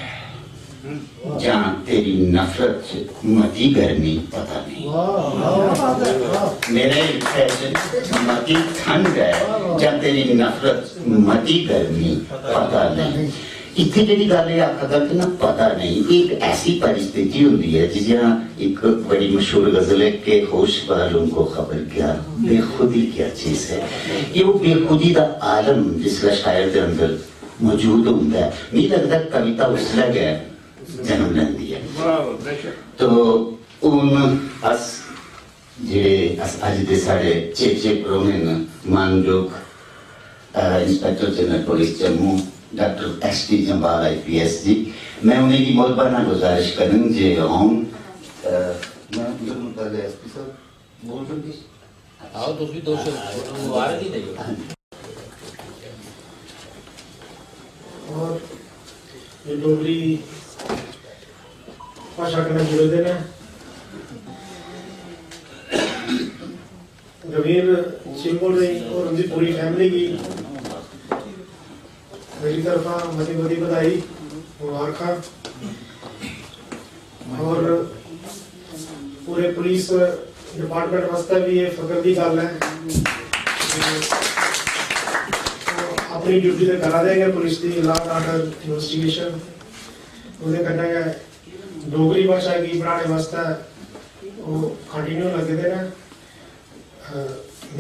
जां तेरी नफरत च मती गर्मी पता नहीं। मेरे हिरखै च मती ठंड ऐ जां तेरी नफरत च मती गर्मी पता नहीं। इत्थै जेह्ड़ी गल्ल एह् आखा दा कि ना पता नहीं, एह् इक ऐसी परिस्थिति होंदी ऐ जि'यां इक बड़ी मशहूर गजल ऐ कि होश वालों को खबर क्या, बेखुदी क्या चीज है। एह् ओह् बेखुदी दा आलम जिसलै शायर दे अंदर मौजूद होंदा ऐ, मिगी लगदा कविता उसलै गै जन्म लैंदी ऐ। तो हून अस जेह्ड़े अस अज्ज दे साढ़े चेचे परौह्ने न, मानजोग inspector general police Jammu doctor S T Jamwal I P S ji, में उ'नेंगी मोहबाना गुजारिश करङ जे औन। अ, में उं'दे मुताले एस पी साहब बोल सकदे? आओ, तुस बी दो शब्द मुबारक ही देओ। और ये डोगरी भाशा कन्नै जुड़े दे न। रवीर चिंबल होरें और उंदी पूरी फैमिली गी मेरी तरफा मती मती बधाई, मुबारखां। और पूरे पुलिस डिपार्टमेंट वास्तै भी ये फख्र दी गल्ल ऐ। अपनी ड्यूटी ते करा दे गै पुलिस दी, law and order investigation। ओह्दे कन्नै गै डोगरी भाशा गी बढ़ाने वास्तै ओह् कंटिन्यू लग्गे दे न। अ,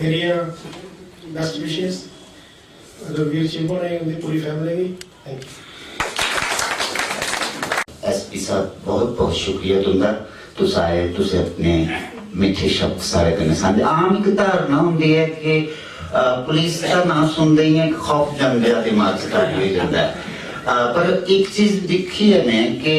मेरियां बेस्ट विशेस रघुवीर चिंब होरें गी, उंदी पूरी फैमिली गी। Thank U. एस पी साहब, बहुत बहुत शुक्रिया तुंदा, तुस आए, तुसें अपने मिट्ठे शब्द साढ़े कन्नै सांझे। आम इक धारणा होंदी ऐ कि अ, पुलिस दा नांऽ सुनदे ही इक खौफ जन जेहा दिमाग च तारी होई जंदा ऐ। अ, पर इक चीज दिक्खी ऐ में कि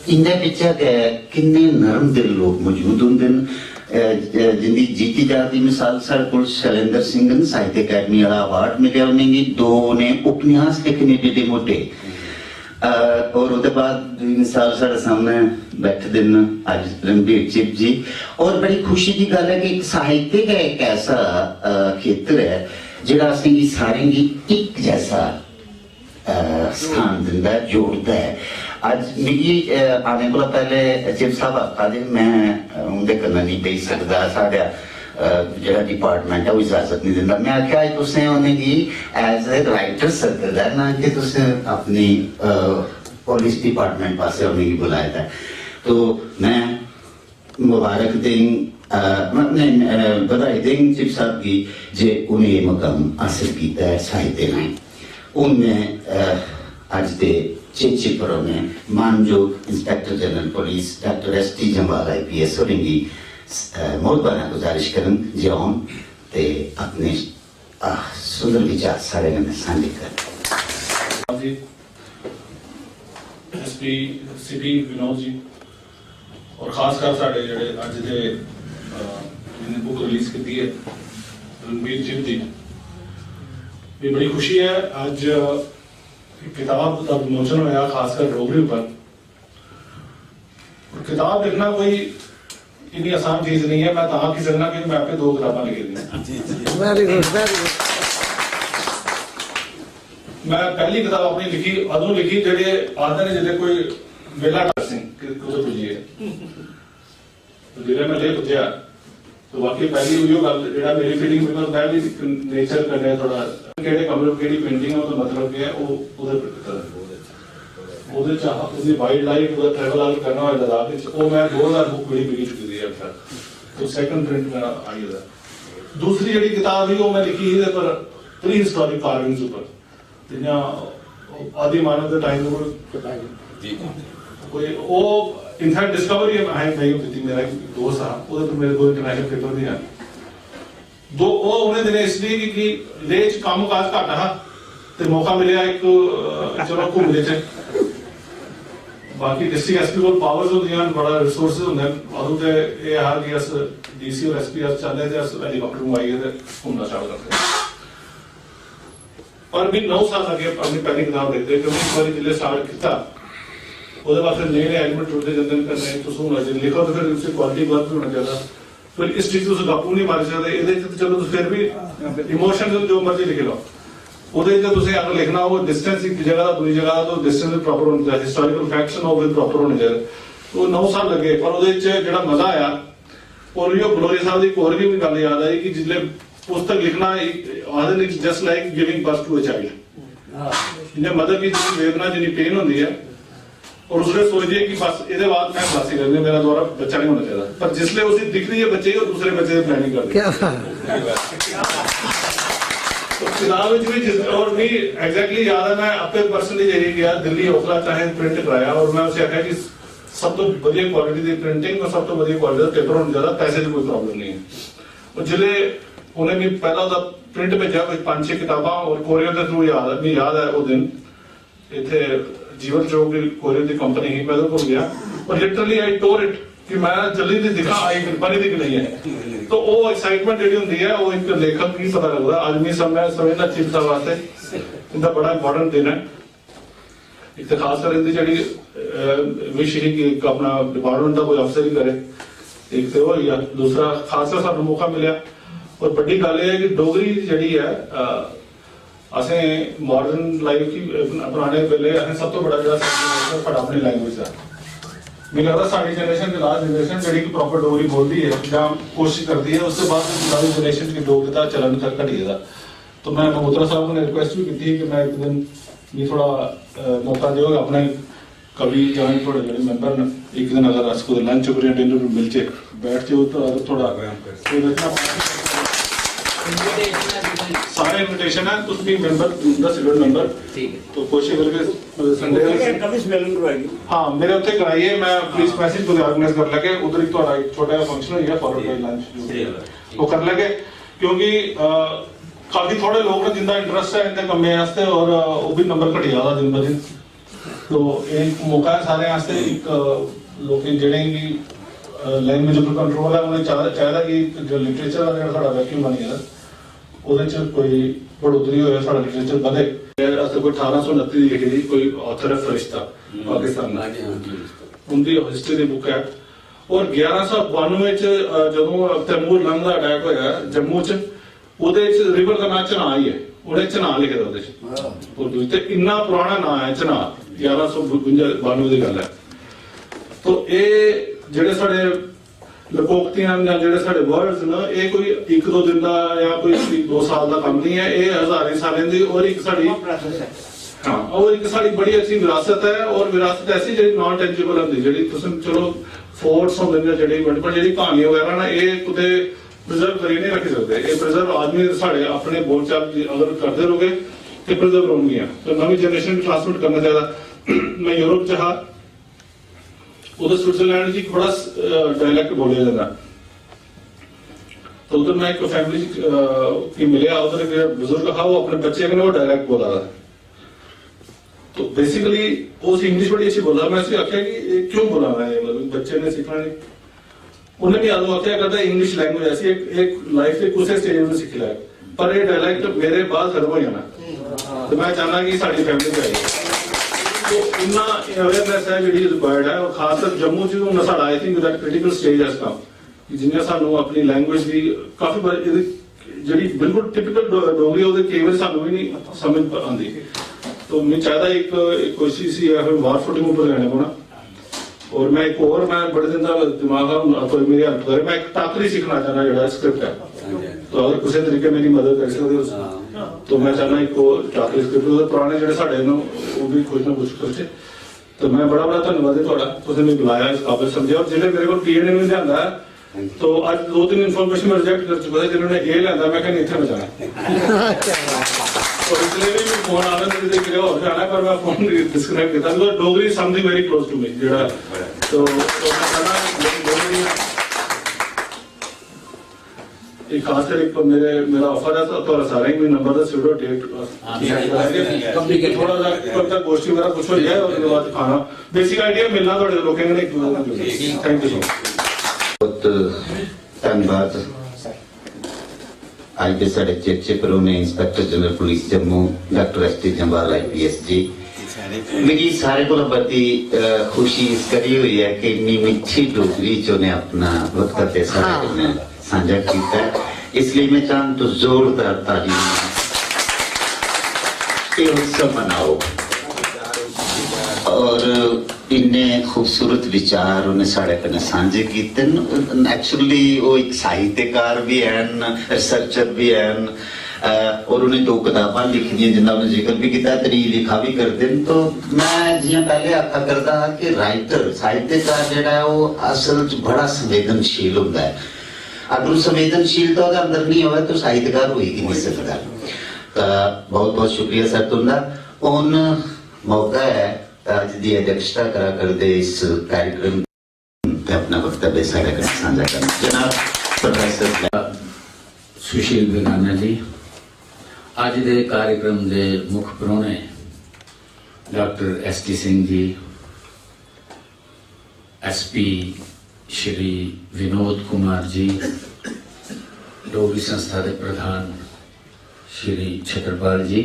इंदे बिच्चा गै किन्ने नरम दिल लोक मौजूद होंदे न। अ, अ, जिंदी जीती जागदी मिसाल साढ़े कोल शैलेंद्र सिंह न, साहित्य अकैडमी आह्ला अवार्ड मिलेआ उ'नेंगी, दो उ'नें उपन्यास लिखे ने टेढ़े मोटे। अ, और ओह्दे बाद दूई मिसाल साढ़े सामने बैठे दे न अज्ज रणबीर चिब जी। और बड़ी खुशी दी गल्ल ऐ कि इक साहित्य गै इक ऐसा, अ, खेतर ऐ जेह्ड़ा असेंगी सारें गी इक जैसा, अ, स्थान दिंदा ऐ, जोड़दा ऐ। अज्ज मिगी, अ, आने कोला पैह्ले चिब साहब आखा दे, "मैं, अ, उं'दे कन्नै नेईं बेही सकदा, साढ़ा, अ, जेह्ड़ा डिपार्टमेंट ऐ, ओह् इजाजत नेईं दिंदा।" मैं आखेआ, "अज्ज तुसें उ'नेंगी as a writer सद्दे दा ऐ, ना कि तुसें अपनी, अ, पुलिस डिपार्टमेंट पासेआ उ'नेंगी बुलाए दा ऐ।" तो मैं मुबारक देंग, अ, म-, नेईं, अ, बधाई देंग चिब साहब गी जे उ'नें एह् मकाम हासल कीता ऐ साहित्य राहें। हून में, अ, अज्ज दे चेचे परौने मानजोग inspector general police doctor S T Jamwal I P S होरें गी, अ, मोहतबाना गुजारिश करंग जे औन ते अपने, अ, सुंदर विचार साढ़े कन्नै सांझे करन। जी, एसपी सिटी विनोद जी, और खासकर साढ़े जेह्ड़े अज्ज दे, अ, जि'नें बुक रिलीज कीती ऐ, रणबीर चिब जी, मिगी बड़ी खुशी ऐ। अज्ज इक किताब दा विमोचन होया, खासकर डोगरी उप्पर। और किताब लिखना कोई इन्नी आसान चीज नहीं है। मैं तां आखी सकना कि मैं आपे दो किताबां लिखी दियां। Very good, very good. मैं पैह्ली किताब अपनी लिखी, अदूं लिखी जेह्ड़े आखदे ने, जेल्लै कोई बेला सिंह कि कुतै पुज्जियै। ते जेल्लै मैं लेह पुज्जेआ, तो वाकई पैह्ली उ'यो गल्ल, जेह्ड़ा मेरी फीलिंग, बिकॉज मैं बी नेचर कन्नै थोह्ड़ा, केह्ड़े कमरे, केह्ड़ी पेंटिंग ऐ, ओह्दा मतलब केह् ऐ, ओह् ओह्दे पर कीता। ओह्दे च हा, ओह्दी वाइल्ड लाइफ, ओह्दा ट्रैवल आल करना होए लद्दाख च, ओह् मैं दो ज्हार बुक मेरी बिकी चुकी दी है अब तक। तो सैकंड प्रिंट मेरा आई गेदा। दूसरी जेह्ड़ी किताब ही, ओह् मैं लिखी ही एह्दे पर, प्री हिस्टोरिक कार्विंग्स उप्पर, जि'यां आदि मानव दे टाइम उप्पर कोई, ओह् इनफैक्ट डिस्कवरी असें नेईं कीती। मेरा इक दोस्त हा, ओह्दे पर मेरे दो इंटरनेशनल पेपर बी हैन। दो, ओह् उ'नें दिनें इसलिए कि, कि लेह च कम्म काज घट्ट हा ते मौका मिलेआ इक, अ, चलो घूम लेचै। बाकी डिस्ट्रिक्ट एसपी कोल पावर्स होंदियां न, बड़ा रिसोर्सेज होंदे न। अदूं ते एह् हा कि अस डीसी और एसपी अस चांह्दे ते अस हेलीकाप्टर मंगाइयै ते घूमना चालू करदे। पर मी नौ साल लग्गे अपनी पैह्ली कताब लिखदे, क्योंकि इक बारी जिसलै स्टार्ट कीता, ओह्दे बाद फिर नए नए एलिमेंट जुड़दे जंदे न, फिर नए तुस हून अगर लिखो ते फिर उसदी क्वालिटी वर्क बी होना चाहिदा। फिर इस चीज तुस गप्प निं मारी सकदे। एह्दे च ते चलो तुस फिर बी इमोशन जो मर्जी लिखी लैओ। ओह्दे च तुसें अगर लिखना होग डिस्टेंस इक जगह दा दूई जगह दा, तो डिस्टेंस बी प्रापर होना चाहिदा, हिस्टोरिकल फैक्ट्स न ओह् बी प्रापर होने चाहिदे। तो नौ साल लग्गे, पर ओह्दे च जेह्ड़ा मजा आया, और इ'यो बलोरिया साहब दी इक होर बी मिगी गल्ल याद आई कि जिसलै पुस्तक लिखना, इक आखदे न, just like giving birth to a child. जि'यां मदर गी जिन्नी वेदना, जिन्नी पेन होंदी ऐ, और उसलै सोचदी ऐ कि बस एह्दे बाद मैं बस ही करनी, मेरा दोबारा बच्चा नहीं होना चाहिदा। पर जिसलै उसी दिखदी ऐ बच्चे गी, ओह् दूसरे बच्चे दी प्लानिंग करदी ऐ। क्या बात है? तो किताब विच भी जिस, और मी एग्जैक्टली याद है, मैं आपे पर्सनली जाइयै गेआ दिल्ली, ओखला च असें प्रिंट कराया, और मैं उसी आखेआ कि सब तो बधिया क्वालिटी दी प्रिंटिंग और सब तो बधिया क्वालिटी दा पेपर होना चाहिदा, पैसे दी कोई प्रॉब्लम नहीं है। और जिसलै उ'नें मी पैह्ला ओह्दा प्रिंट भेजेआ, कोई पंज छे कताबां, और कोरियर दे थ्रू याद ऐ, मी याद ऐ ओह् दिन, इत्थै जीवन चौक दी कोरियर दी कंपनी ही, मैं ओह्दे कोल गेआ और लिटरली आई टोर इट कि मैं जल्दी दी दिक्खां आई बनी दी कि नहीं है। तो ओह् एक्साइटमेंट जेह्ड़ी होंदी ऐ, ओह् इक लेखक गी पता लगदा। अज्ज मी सब, मैं समझना चिब साहब आस्तै इंदा बड़ा इंपॉर्टेंट दिन ऐ। इक ते खास कर इंदी जेह्ड़ी, अ, विश ही कि इक अपना डिपार्टमेंट दा कोई अफसर ही करे, इक ते ओह् होई गेआ। दूसरा खास कर सानू मौका मिलेआ, और बड्डी गल्ल एह् ऐ कि डोगरी जेह्ड़ी ऐ, अ, असें माडर्न लाइफ गी, अ, पराने बेल्ले असें सब तो बड़ा जेह्ड़ा सब्जेक्ट फड़ा अपनी लैंग्वेज दा। मिगी लगदा साढ़ी जनरेशन ते लास्ट जनरेशन जेह्ड़ी कि प्रॉपर डोगरी बोलदी ऐ जां कोशिश करदी ऐ, उसदे बाद नमीं जनरेशन च डोगरी दा चलन घटी गेदा। तो मैं मगोत्रा साहब कन्नै रिक्वेस्ट बी कीती ही कि मैं इक दिन मी थोड़ा, अ, मौका देओ, अपने कवि जां थुआढ़े जेह्ड़े मैंबर न, इक दिन अगर अस कुतै लंच उप्पर जां डिनर उप्पर मिलचै, बैठचै, ओह् थोड़ा, थोड़ा कोई रचना, सारे इनविटेशन है, तुस मी मैंबर दस्सी ओड़ो नंबर। ठीक है। तो कोशिश करगे संडे कभी सम्मेलन करवाएंगे। हाँ, मेरे उत्थे कराइए, मैं प्लीज मैसेज कुतै ऑर्गेनाइज कर लैगे, उधर ही थोड़ा एक छोटा जेहा फंक्शन होई गया, फॉलोड बाय लंच जो भी है, वो कर लैगे। क्योंकि, अ, काफी थोड़े लोग न जिंदा इंटरेस्ट है इंदे कम्मे आस्तै, और, अ, ओह् भी नंबर घटी जा दा दिन ब दिन। तो एक मौका है सारे आस्तै, एक, अ, लोकें जेह्ड़े गी, अ, लैंग्वेज उप्पर कंट्रोल है, उ'नें चाह-, चाहिदा कि जो लिटरेचर दा जेह्ड़ा साढ़ा वैक्यूम बनी गेदा, ओह्दे च कोई बढ़ोतरी होए, साढ़ा लिटरेचर बधे। असें कोई ठारां सौ उनत्ती दी लिखी दी कोई ऑथर है फरिश्ता, पाकिस्तान दा। उंदी हिस्ट्री दी बुक है। और ग्यारह सौ बानुए च, अ, जदूं तैमूर लंग दा अटैक होया जम्मू च, ओह्दे च रिवर दा नांऽ चनाऽ ही ऐ, उ'नें चनाऽ लिखे दा ओह्दे च। उर्दू च। ते इन्ना पराना नांऽ ऐ चनाऽ। ग्यारह सौ बुंजा बानुए दी गल्ल ऐ। तो एह् जेह्ड़े साढ़े लकोक्तियां न जां जेह्ड़े साढ़े वर्ड्स न, एह् कोई इक दो दिन दा जां कोई दो साल दा कम्म नहीं ऐ, एह् हजारें सालें दी और इक साढ़ी, हाँ, और इक साढ़ी बड़ी अच्छी विरासत ऐ। और विरासत ऐसी जेह्ड़ी नॉन टेंजिबल होंदी, जेह्ड़ी तुस, चलो, फोर्ट्स होंदे न, जेह्ड़ी, पर जेह्ड़ी क्हानियां बगैरा ना, एह् कुतै प्रिजर्व करियै नहीं रक्खी सकदे। एह् प्रिजर्व आदमी साढ़े अपने बोलचाल दी अगर करदे रहोगे ते प्रिजर्व रौह्नगियां। तो नमीं जनरेशन गी ट्रांसमिट करना चाहिदा। मैं यूरोप च हा, उधर स्विट्जरलैंड च इक बड़ा डायलैक्ट बोलेआ जंदा। तो उधर मैं इक फैमिली च, अ, गी मिलेआ, उधर इक बुजुर्ग हा, वो अपने बच्चे कन्नै वो डायलैक्ट बोला दा। तो बेसिकली उस इंग्लिश बड़ी अच्छी बोला, मैं उसी आखेआ कि एह् क्यों बोला दा है, मतलब बच्चे ने सीखना नहीं। उन्हें भी आदमी आखेआ करदा, इंग्लिश लैंग्वेज ऐसी एक, एक लाइफ दे कुसै स्टेज पर सीखी लै, पर एह् डायलैक्ट मेरे बाद खत्म हो जाना। तो मैं चाहना कि साढ़ी फैमिली च आई। तो इन्ना अवेयरनेस है जेह्ड़ी रिक्वायर्ड है, और खासकर जम्मू च हून साढ़ा, I think, that critical stage है इसका, कि जि'यां सानू अपनी लैंग्वेज दी काफी बार एह्दी जेह्ड़ी बिल्कुल टिपिकल डो-, डोगरी, ओह्दे केई बारी सानू बी नहीं समझ प-, आंदी। तो मैं चाहदा इक, इक कोशिश ही है, फिर वार फुटिंग उप्पर जाने पौना। और मैं इक होर, मैं बड़े दिन दा दिमाग हा, हून कोई मेरी हेल्प करे, मैं इक टाकरी सीखना चाहना, जेह्ड़ा स्क्रिप्ट है। तो अगर कुसै तरीके मेरी मदद करी सकदे ओ, तो मैं चाहना इक होर टाकरी स्क्रिप्ट, ओह्दे पराने जेह्ड़े साढ़े न, ओह् भी कुछ ना कुछ करचै। तो मैं बड़ा बड़ा धन्नवाद है थुआढ़ा, तुसें मिगी बुलाया, इस काबिल समझेआ। और जिन्हें मेरे को पीएनए नहीं लिआंदा है, तो अज्ज दो तीन इन्फॉर्मेशन मैं रिजेक्ट कर चुका था, जिन्होंने ए लिआंदा, मैं कहीं इत्थै बचाना। और इसलिए भी मैं फोन आना था, जिसे किसी और जाना है, पर मैं फोन डिस्कनेक्ट किया था, because Dogri is something very close to me, जेह्ड़ा, तो, तो मैं चाहना डोगरी, एक खास कर एक मेरे, मेरा ऑफर है, तो थोड़ा सारे ही नंबर दा सुडो डेट, हाँ, ठीक है। थोड़ा सा कब तक गोष्ठी वगैरह कुछ हो जाए और उसके बाद खाना, बेसिक आइडिया मिलना थोड़े लोगों ने। Thank you so much. बहुत धन्यवाद। अज के साढ़े चेचे परौने inspector general police Jammu doctor S T Jamwal IPS ji. मिगी सारे कोला बड़ी, अ, खुशी इस करी हुई है कि इन्नी मिट्ठी डोगरी च उ'नें अपना वक्तव्य साढ़े हाँ। कन्नै सांझा कीता है। इसलिए मैं चाहन तुस जोरदार तालियां। एह् उत्सव मनाओ। और इन्ने खूबसूरत विचार उ'नें साढ़े कन्नै सांझे कीते न। Naturally, ओह् इक साहित्यकार बी हैन, रिसर्चर बी हैन, अ, और उ'नें दो कताबां लिखी दियां, जिंदा उ'नें जिक्र बी कीता, त्री लिखा बी करदे न। तो मैं जि'यां पैह्ले आखा करदा हा कि राइटर, साहित्यकार जेह्ड़ा ऐ, ओह् असल च बड़ा संवेदनशील होंदा ऐ। अगर ओह् संवेदनशीलता ओह्दे अंदर निं होऐ, तो साहित्यकार होई गै निं सकदा। तां बहुत-बहुत शुक्रिया सर तुं'दा। हून मौका ऐ अज्ज दी अध्यक्षता करा करदे इस कार्यक्रम ते अपना वक्तव्य साढ़े कन्नै सांझा करना। जनाब प्रोफेसर सुशील बेगाना जी, अज्ज दे कार्यक्रम दे मुख परौह्ने doctor S T Singh ji, SP Shri Vinod Kumar ji, Dogri संस्था दे प्रधान श्री छत्रपाल जी,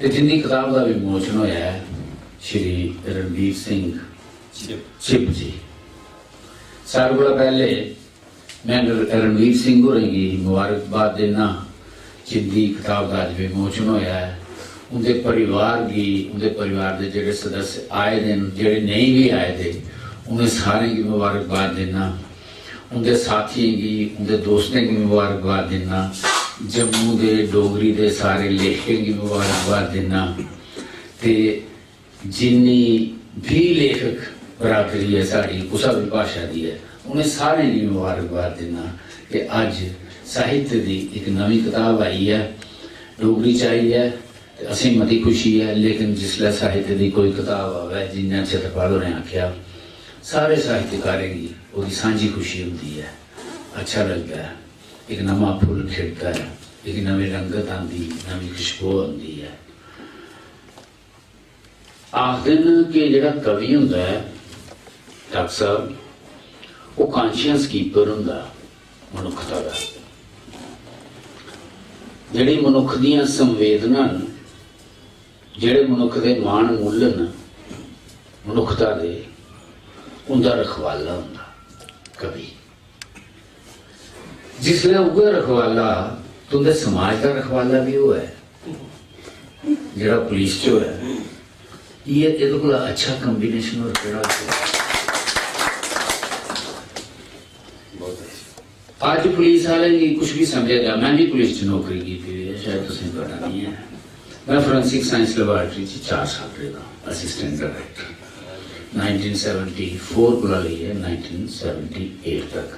ते जिंदी कताब दा विमोचन होया ऐ, श्री रणवीर सिंह चिब। चिब जी। सारे कोला पैह्ले मैं रण-, रणवीर सिंह होरें गी मुबारकबाद दिन्ना, जिंदी कताब दा अज्ज विमोचन होया ऐ। उंदे परिवार गी, उंदे परिवार दे जेह्ड़े सदस्य आए दे न, जेह्ड़े नेईं बी आए दे, उ'नें सारें गी मुबारकबाद दिन्ना। उंदे साथियें गी, उंदे दोस्तें गी मुबारकबाद दिन्ना। जम्मू दे डोगरी दे सारे लेखकें गी मुबारकबाद दिन्ना। ते जिन्नी बी लेखक बरादरी ऐ साढ़ी, कुसै बी भाशा दी ऐ, उ'नें सारें गी मुबारकबाद दिन्ना कि अज्ज साहित्य दी इक नमीं कताब आई ऐ, डोगरी च आई ऐ, ते असें मती खुशी ऐ। लेकिन जिसलै साहित्य दी कोई कताब आवै, जि'यां छत्रपाल होरें आखेआ, सारे साहित्यकारें गी ओह्दी सांझी खुशी होंदी ऐ, अच्छा लगदा ऐ, इक नमां फुल्ल खिड़दा ऐ, इक नमीं रंगत आंदी, नमीं खुशबू आंदी ऐ। आखदे न कि जेह्ड़ा कवि होंदा ऐ, डॉक्टर साहब, ओह् कॉन्शियस कीपर होंदा मनुक्खता दा। जेह्ड़ी मनुक्ख दियां संवेदनां न, जेह्ड़े मनुक्ख दे मान मुल्ल न मनुक्खता दे, उं'दा रखवाला होंदा कवि। जिसलै उ'ऐ रखवाला तुं'दे समाज दा रखवाला बी होऐ, जेह्ड़ा पुलिस च होऐ, ये एह्दे कोला अच्छा कॉम्बिनेशन होर केह्ड़ा होई सकदा? अज्ज पुलिस आह्लें गी कुछ बी समझेआ जा, में बी पुलिस च नौकरी कीती दी ऐ, शायद तुसें पता निं ऐ। में फोरेंसिक साइंस लेबार्टरी च चार साल रेह्दा, assistant director, nineteen seventy four कोला लेइयै नाइनटीन सैवनटी एट तक।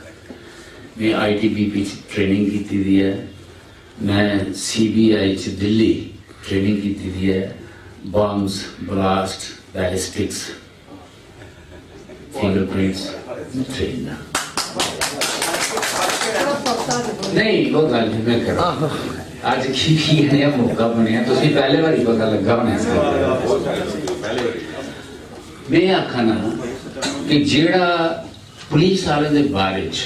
में आईटीबीपी च ट्रेनिंग कीती दी ऐ। में सीबीआई च दिल्ली ट्रेनिंग कीती दी ऐ। Bombs, blast, ballistics, fingerprints train दा। नहीं, वो गल्ल नहीं, मैं करा। अज्ज की की है मौका बनेआ, तुसें पैह्ले बारी पता लग्गा होना इस गल्ल दा। मैं आखा ना कि जेह्ड़ा पुलिस आह्ले दे बारे च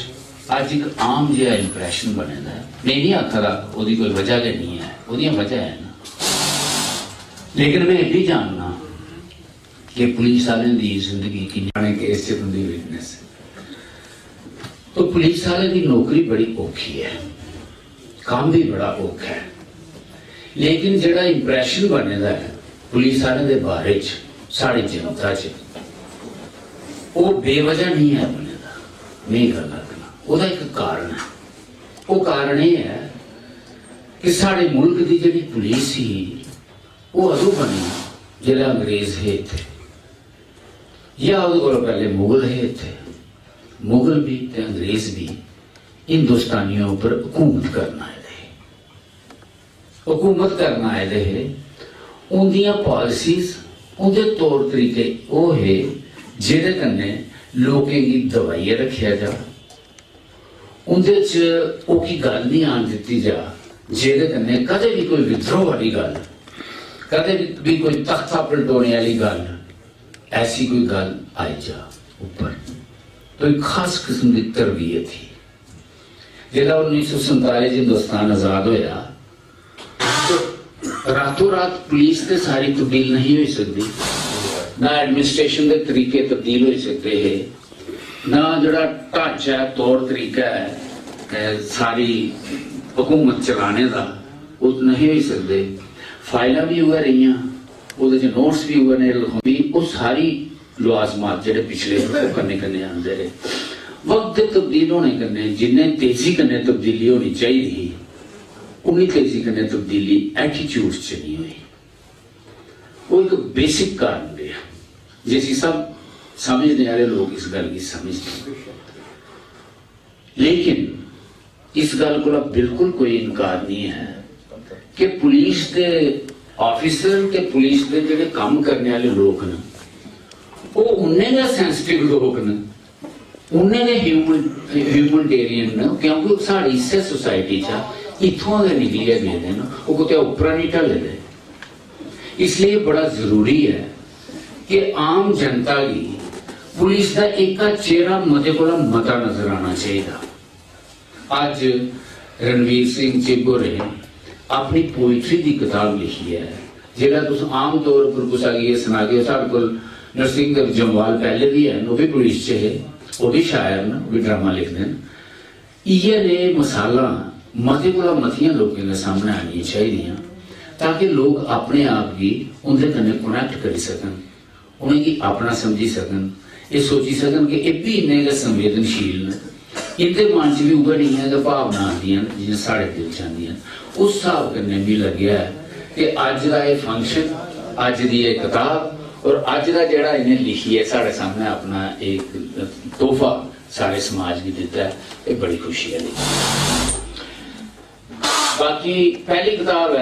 अज्ज इक आम जेहा इंप्रेशन बने दा ऐ, मैं निं आखा दा ओह्दी कोई वजह गै निं ऐ, ओह्दियां वजह है ना। लेकिन मैं एह् बी जानना कि पुलिस आह्लें दी जिंदगी कि'यां ने केस च तुं'दी विटनेस। तो पुलिस आह्ले दी नौकरी बड़ी औखी ऐ, कम्म भी बड़ा औखा ऐ, लेकिन जेह्ड़ा इंप्रेशन बने दा ऐ पुलिस आह्लें दे बारे च साढ़ी जनता च, ओह् बेवजह निं ऐ बने दा। में एह् गल्ल आखना, ओह्दा इक कारण ऐ। ओह् कारण एह् ऐ कि साढ़े मुल्क दी जेह्ड़ी पुलिस ही, ओह् अदूं बनी जिसलै अंग्रेज हे इत्थै, या ओह्दे कोला पैह्ले मुगल हे इत्थै। मुगल बी ते अंग्रेज बी हिंदुस्तानियों उप्पर हुकूमत करन आए दे हे। हुकूमत करन आए दे हे। उंदियां पालिसीज, उंदे तौर तरीके ओह् हे जेह्दे कन्नै लोकें गी दबाइयै रक्खेआ जा। उंदे च ओह्की गल्ल निं आन दित्ती जा जेह्दे कन्नै कदें बी कोई विद्रोह आह्ली गल्ल, कदें बी कोई तख्ता पलटोने आह्ली गल्ल, ऐसी कोई गल्ल आई जा उप्पर। तो एक खास किस्म दी तरबियत ही। जिसलै उन्नी सौ संताली च हिंदुस्तान आजाद होया, तो रातों रात पुलिस ते सारी तब्दील नहीं होई सकदी, ना एडमिनिस्ट्रेशन दे तरीके तब्दील होई सकदे हे, ना जेह्ड़ा ढांचा ऐ, तौर तरीका ऐ, ए, सारी हुकूमत चलाने दा, ओह् नहीं होई सकदे। फाइलां बी उ'ऐ रेहियां, ओह्दे च नोट्स बी उ'ऐ नेह् लखोंदे, ओह् सारी लवाजमात जेह्ड़े पिछले हे, ओह् कन्नै कन्नै आंदे रेह्। वक्त दे तब्दील होने कन्नै जिन्ने तेजी कन्नै तब्दीली होनी चाहिदी ही, उन्नी तेजी कन्नै तब्दीली एटीट्यूड च नहीं होई। ओह् इक बेसिक कारण रेहा, जिसी सब समझने आह्ले लोक इस गल्ल गी समझदे। लेकिन इस गल्ल कोला बिल्कुल कोई इनकार नहीं ऐ कि पुलिस दे ऑफिसर ते पुलिस दे जेह्ड़े कम्म करने आह्ले लोक न, ओह् उन्ने गै सेंसिटिव लोक न, उन्ने गै ह्यूमन ह्यूमनिटेरियन न, क्योंकि साढ़ी इस्सै सोसाइटी चा इत्थुआं गै निकलियै गेदे न, ओह् कुतै उप्परा निं ढले दे। इसलिए बड़ा जरूरी ऐ कि आम जनता गी पुलिस दा इक चेहरा मते कोला मता नजर आना चाहिदा। अज्ज रणवीर सिंह चिब होरें अपनी पोइट्री दी कताब लिखी ऐ। जेह्ड़ा तुस आम तौर उप्पर कुसै गी एह् सनागे, साढ़े कोल नरसिंह देव जम्वाल पैह्ले बी हैन, ओह् बी पुलिस च हे, ओह् बी शायर न, ओह् बी ड्रामा लिखदे न। इ'यै नेह् मसालां मते कोला मतियां लोकें दे सामनै आनियां चाहिदियां, ताकि लोक अपने आप गी उं'दे कन्नै कनैक्ट करी सकन, उ'नेंगी अपना समझी सकन, एह् सोची सकन कि एह् बी इन्ने गै संवेदनशील न, इं'दे मन च बी उ'ऐ नेहियां गै भावनां आंदियां न जि'यां साढ़े दिल च आंदियां न। उस स्हाब कन्नै मिगी लग्गेआ ऐ कि अज्ज दा एह् फंक्शन, अज्ज दी एह् कताब और अज्ज दा जेह्ड़ा इ'नें लिखियै साढ़े सामनै अपना इक तोहफा साढ़े समाज गी दित्ता ऐ, एह् बड़ी खुशी आह्ली गल्ल ऐ। बाकी पैह्ली कताब ऐ,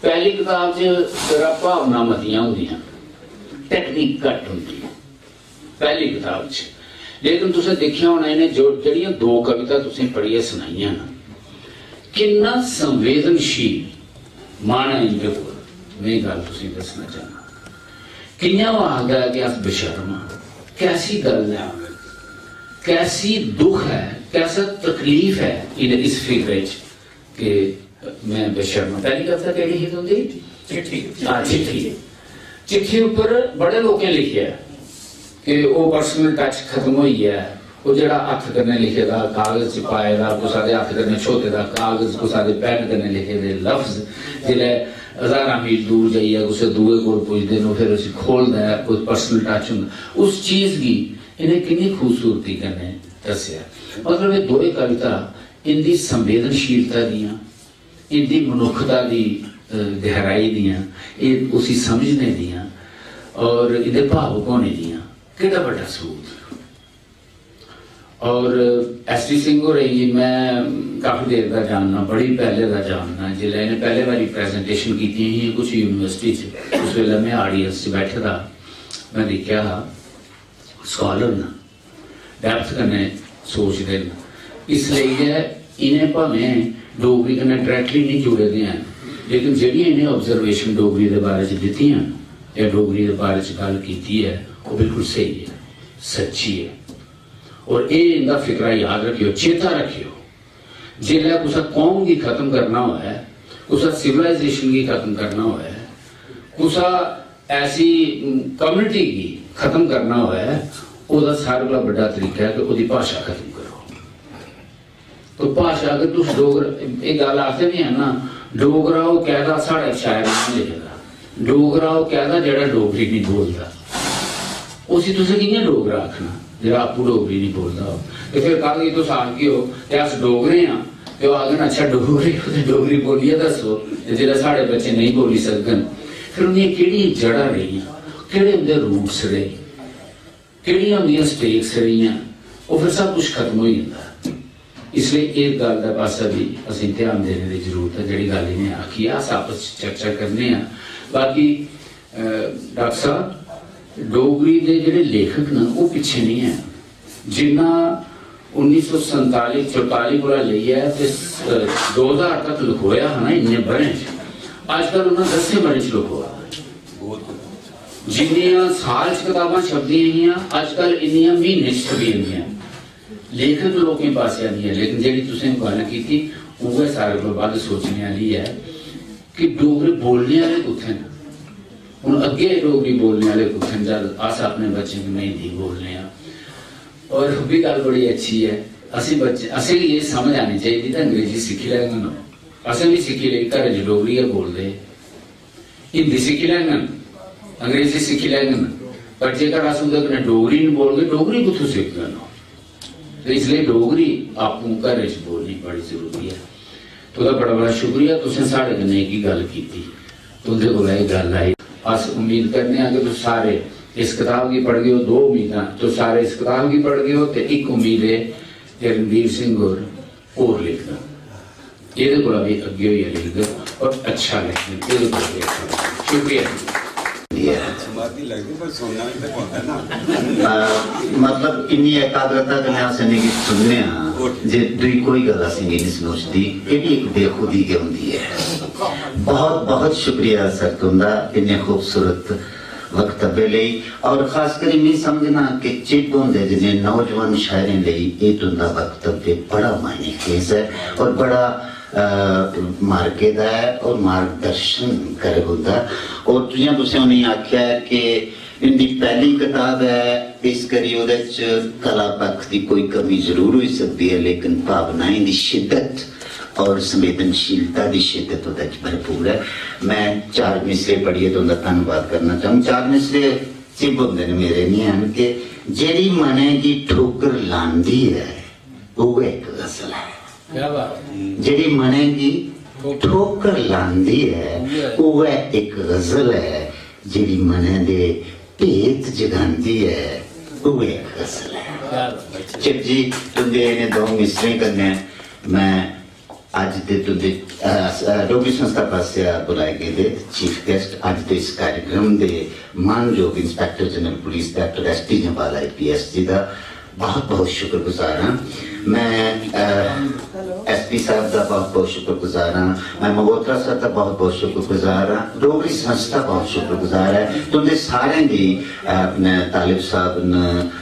पैह्ली कताब च जरा भावनां मतियां होंदियां, टैक्नीक घट्ट होंदी ऐ पैह्ली कताब च। लेकिन तुसें दिक्खेआ होना, इ'नें जो, जेह्ड़ियां दो कविता तुसें पढ़ियै सनाइयां न, किन्ना संवेदनशील मन ऐ इं'दे कोल। में एह् गल्ल तुसें दस्सना चाह्न्नां, कि'यां ओह् आखदा ऐ कि अस बेशर्म आं, कैसी गल्ल ऐ, कैसी दुख ऐ, कैसा तकलीफ ऐ इस फिक्र च कि में बेशर्म आं। पैह्ली कविता केह्ड़ी ही तुं'दी? चिट्ठी। हां, चिट्ठी। चिट्ठी उप्पर बड़े लोकें लिखेआ कि ओह् पर्सनल टच खत्म होई गेआ, ओह् जेह्ड़ा हत्थ कन्नै लिखे दा, कागज च पाए दा, कुसै दे हत्थ कन्नै छ्होते दा कागज, कुसै दे पैन कन्नै लिखे दे लफ्ज, जिसलै ज्हारां मील दूर जाइयै कुसै दूए कोल पुजदे न, फिर उसी खोलदा ऐ, कोई पर्सनल टच होंदा, उस चीज गी इ'नें किन्नी खूबसूरती कन्नै दस्सेआ। मतलब, एह् दोए कविता इं'दी संवेदनशीलता दियां, इं'दी मनुक्खता दी, अ, गैहराई दियां, एह् उसी समझने दियां और इं'दे भावुक होने दियां केह्ड़ा बड्डा सबूत। और एस डी सिंह होरें गी मैं काफी देर दा जानना, बड़ी पैह्ले दा जानना। जिसलै इ'नें पैह्ले बारी प्रेजेंटेशन कीतियां हियां कुछ यूनिवर्सिटी च, उस बेल्लै मैं ऑडियंस च बैठे दा हा, मैं दिक्खेआ हा, स्कॉलर न, डेप्थ कन्नै सोचदे न, इसलेई गै इ'नें भामें डोगरी कन्नै डायरैक्टली नेईं जुड़े दे हैन, लेकिन जेह्ड़ियां इ'नें ऑब्जर्वेशन डोगरी दे बारे च दित्तियां न जां डोगरी दे बारे च गल्ल कीती ऐ, ओह् बिल्कुल स्हेई ऐ, सच्ची ऐ। और एह् इं'दा फिकरा याद रक्खेओ, चेता रक्खेओ, जिसलै कुसै कौम गी खत्म करना होऐ, कुसै सिविलाइजेशन गी खत्म करना होऐ, कुसै ऐसी कम्युनिटी गी खत्म करना होऐ, ओह्दा सारें कोला बड्डा तरीका ऐ कि ओह्दी भाशा खत्म करो। तो भाशा, अगर तुस डोगरा, एह् गल्ल आखदे बी हैन ना, "डोगरा ओह् कैह्दा, साढ़ा इक शायर ने लिखे दा, डोगरा ओह् कैह्दा जेह्ड़ा डोगरी निं बोलदा।" उसी तुसें कि'यां डोगरा आखना जेह्ड़ा आपूं डोगरी निं बोलदा हो? ते फिर कल गी तुस आखगे ओ कि अस डोगरे आं, ते ओह् आखङन, "अच्छा, डोगरे ओ ते डोगरी बोलियै दस्सो।" ते जिसलै साढ़े बच्चे नेईं बोली सकङन, फिर उं'दियां केह्ड़ियां जड़ां रेहियां, केह्ड़े उं'दे रूट्स रेह्, केह्ड़ियां उं'दियां स्टेक्स रेहियां, ओह् फिर सब कुछ खत्म होई जंदा। इसलेई इस गल्ल दा पासै बी असें ध्यान देने दी जरूरत ऐ। जेह्ड़ी गल्ल इ'नें आखी ऐ, अस आपस च चर्चा करने आं। बाकी, अ, डाक्टर साह्ब, डोगरी दे जेह्ड़े लेखक न, ओह् पिच्छें निं हैन। जिन्ना उन्नी सौ संताली चौताली कोला लेइयै ते, अ, दो ज्हार तक लखोआ हा ना इन्ने ब'रें च, अजकल उन्ना दस्सें ब'रें च लखोआ। जिन्नियां साल च कताबां छपदियां हियां, अजकल इन्नियां म्हीने च छपी जंदियां। लेखक लोकें पासेआ निं ऐ, लेकिन जेह्ड़ी तुसें गल्ल कीती, उ'ऐ सारें कोला बद्ध सोचने आह्ली ऐ कि डोगरी बोलने आह्ले कुत्थै न। हून अग्गें डोगरी बोलने आह्ले कुत्थै न, जद अस अपने बच्चें कन्नै हिंदी बोलने आं। और ओह् बी गल्ल बड़ी अच्छी ऐ, असें बच्चे, असें गी एह् समझ आनी चाहिदी ते अंग्रेजी सिक्खी लैङन ओह्। असें बी सिक्खी लेई, घरै च डोगरी गै बोलदे हे। हिंदी सिक्खी लैङन, अंग्रेजी सिक्खी लैङन, पर जेकर अस उं'दे कन्नै डोगरी निं बोलगे, डोगरी कुत्थूं सिक्खङन ओह्? ते इसलेई डोगरी आपूं घरै च बोलनी बड़ी जरूरी ऐ। तुं'दा बड़ा बड़ा शुक्रिया, तुसें साढ़े कन्नै एह्की गल्ल कीती, तुं'दे कोला एह् गल्ल आई। अस उम्मीद करने आं कि तुस सारे इस कताब गी पढ़गे ओ। दो उम्मीदां, तुस सारे इस कताब गी पढ़गे ओ ते इक उम्मीद एह् जे रणवीर सिंह होर होर लिखङन, एह्दे कोला बी अग्गें होइयै लिखङन और अच्छा लिखङन, एह्दे कोला बी अच्छा लिखङन। शुक्रिया। समाधि लगदी, पर सुनना बी ते पौंदा ना। अ, मतलब, इन्नी एकाग्रता कन्नै अस इ'नेंगी सुनने आं जे दूई कोई गल्ल असेंगी निं सनोचदी। एह् बी इक बेखुदी गै होंदी ऐ। बहुत, बहुत शुक्रिया सर तुं'दा इन्ने खूबसूरत वक्तव्य लेई। और खास करी में समझना कि चिब होंदे जनेह् नौजवान शायरें लेई एह् तुं'दा वक्तव्य बड़ा मायने खेज ऐ और बड़ा, अ, मार्गे दा ऐ और मार्गदर्शन करग उं'दा। और जि'यां तुसें उ'नेंगी आखेआ ऐ कि इं'दी पैह्ली कताब ऐ, इस करी ओह्दे च कला पक्ख दी कोई कमी जरूर होई सकदी ऐ, लेकिन भावनाएं दी शिद्दत और संवेदनशीलता दी शिद्दत ओह्दे च भरपूर ऐ। मैं चार मिसरे पढ़ियै तुं'दा धन्नवाद करना चाहूँ। चार मिसरे चिब होंदे न, मेरे निं हैन, कि जेह्ड़ी मनै गी ठोकर लांदी ऐ, उ'ऐ इक गजल ऐ। क्या बात है। जेह्ड़ी मनै गी ठोकर लांदी ऐ, उ'ऐ इक गजल ऐ। जेह्ड़ी मनै दे भेत जगांदी ऐ, उ'ऐ इक गजल ऐ। क्या बात है। चिब जी, तुं'दे इ'नें द'ऊं मिसरें कन्नै मैं अज्ज दे तुं'दे, अ, अ, डोगरी संस्था पासेआ बुलाए गेदे चीफ गेस्ट, अज्ज दे इस कार्यक्रम दे मानजोग inspector general police doctor S T Jamwal I P S ji दा बहुत बहुत शुक्रगुजार आं। मैं, अ, एस पी साहब दा बहुत बहुत शुक्रगुजार आं। मैं मगोत्रा साहब दा बहुत बहुत शुक्रगुजार आं। डोगरी संस्था बहुत शुक्रगुजार ऐ। तुं'दे सारें दी, अ, अपने तालिब साहब न,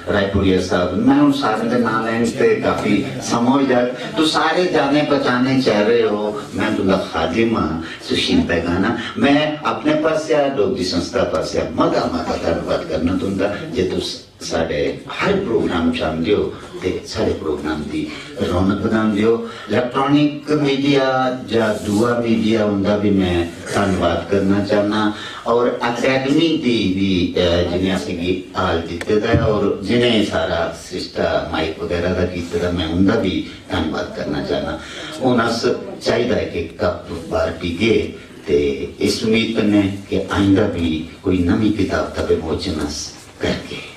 रायपुरिया साहब न, मैं उन सारें दे नां लैने ते काफी समां होई जाग। तुस सारे जाने पहचाने चेहरे हो। मैं तुं'दा खादिम आं सुशील पैगाना। मैं अपने पासेआ, डोगरी संस्था पासेआ मता मता धन्नवाद करना तुं'दा जे तुस साढ़े हर प्रोग्राम च आंदे ओ ते साढ़े प्रोग्राम दी रौनक बनांदे ओ। इलैक्ट्रॉनिक मीडिया जां दूआ मीडिया, उं'दा बी में धन्नवाद करना चाह्न्नां। और अकैडमी दी बी, अ, जि'नें असेंगी हाल दित्ते दा ऐ और जि'नें सारा सिस्टम माइक बगैरा दा कीते दा, में उं'दा बी धन्नवाद करना चाह्न्नां। हून अस चाहिदा ऐ कि कप बार पीगे ते इस उम्मीद कन्नै कि आइंदा बी कोई नमीं किताब दा विमोचन अस करगे।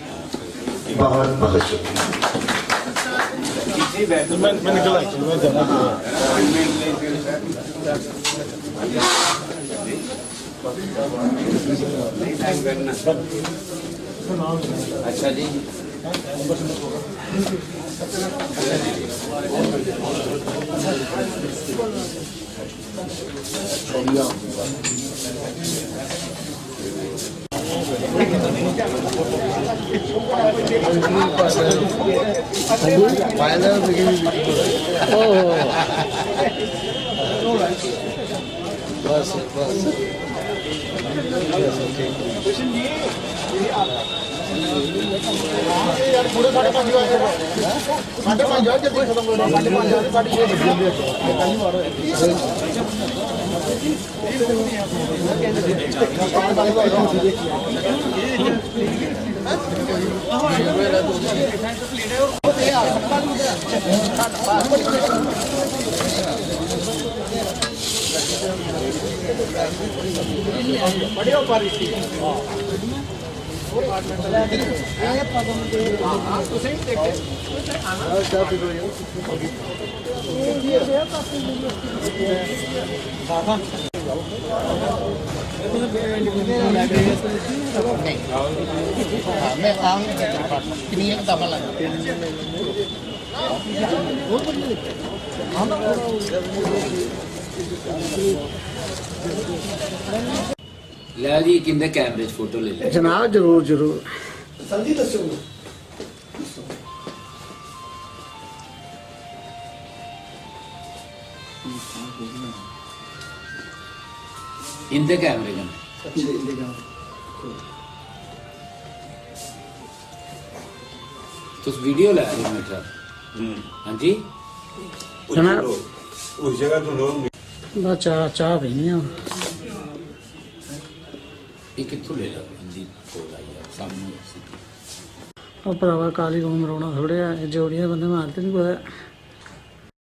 बहुत बहुत शुक्रिया। अच्छा जी। बस, बस। लै जी, किंदे कैमरे च फोटो लेई लै। जनाब, जरूर, जरूर। जल्दी दस्सो। इंदे कैमरे कन्नै। तुस वीडियो लै रहे हो मेरे साथ। हम्म। हाँ जी। उस जगह, उस जगह तो लोग बस चाह्, चाह् पीनी ऐ। एह् कित्थों लेई लैओ, इंदी कोल आई जाओ, सामने। ओह् भ्रावा, काली कौम रोना थोड़े ऐ, एह् जोड़ियां बंदे मारदे निं कुतै।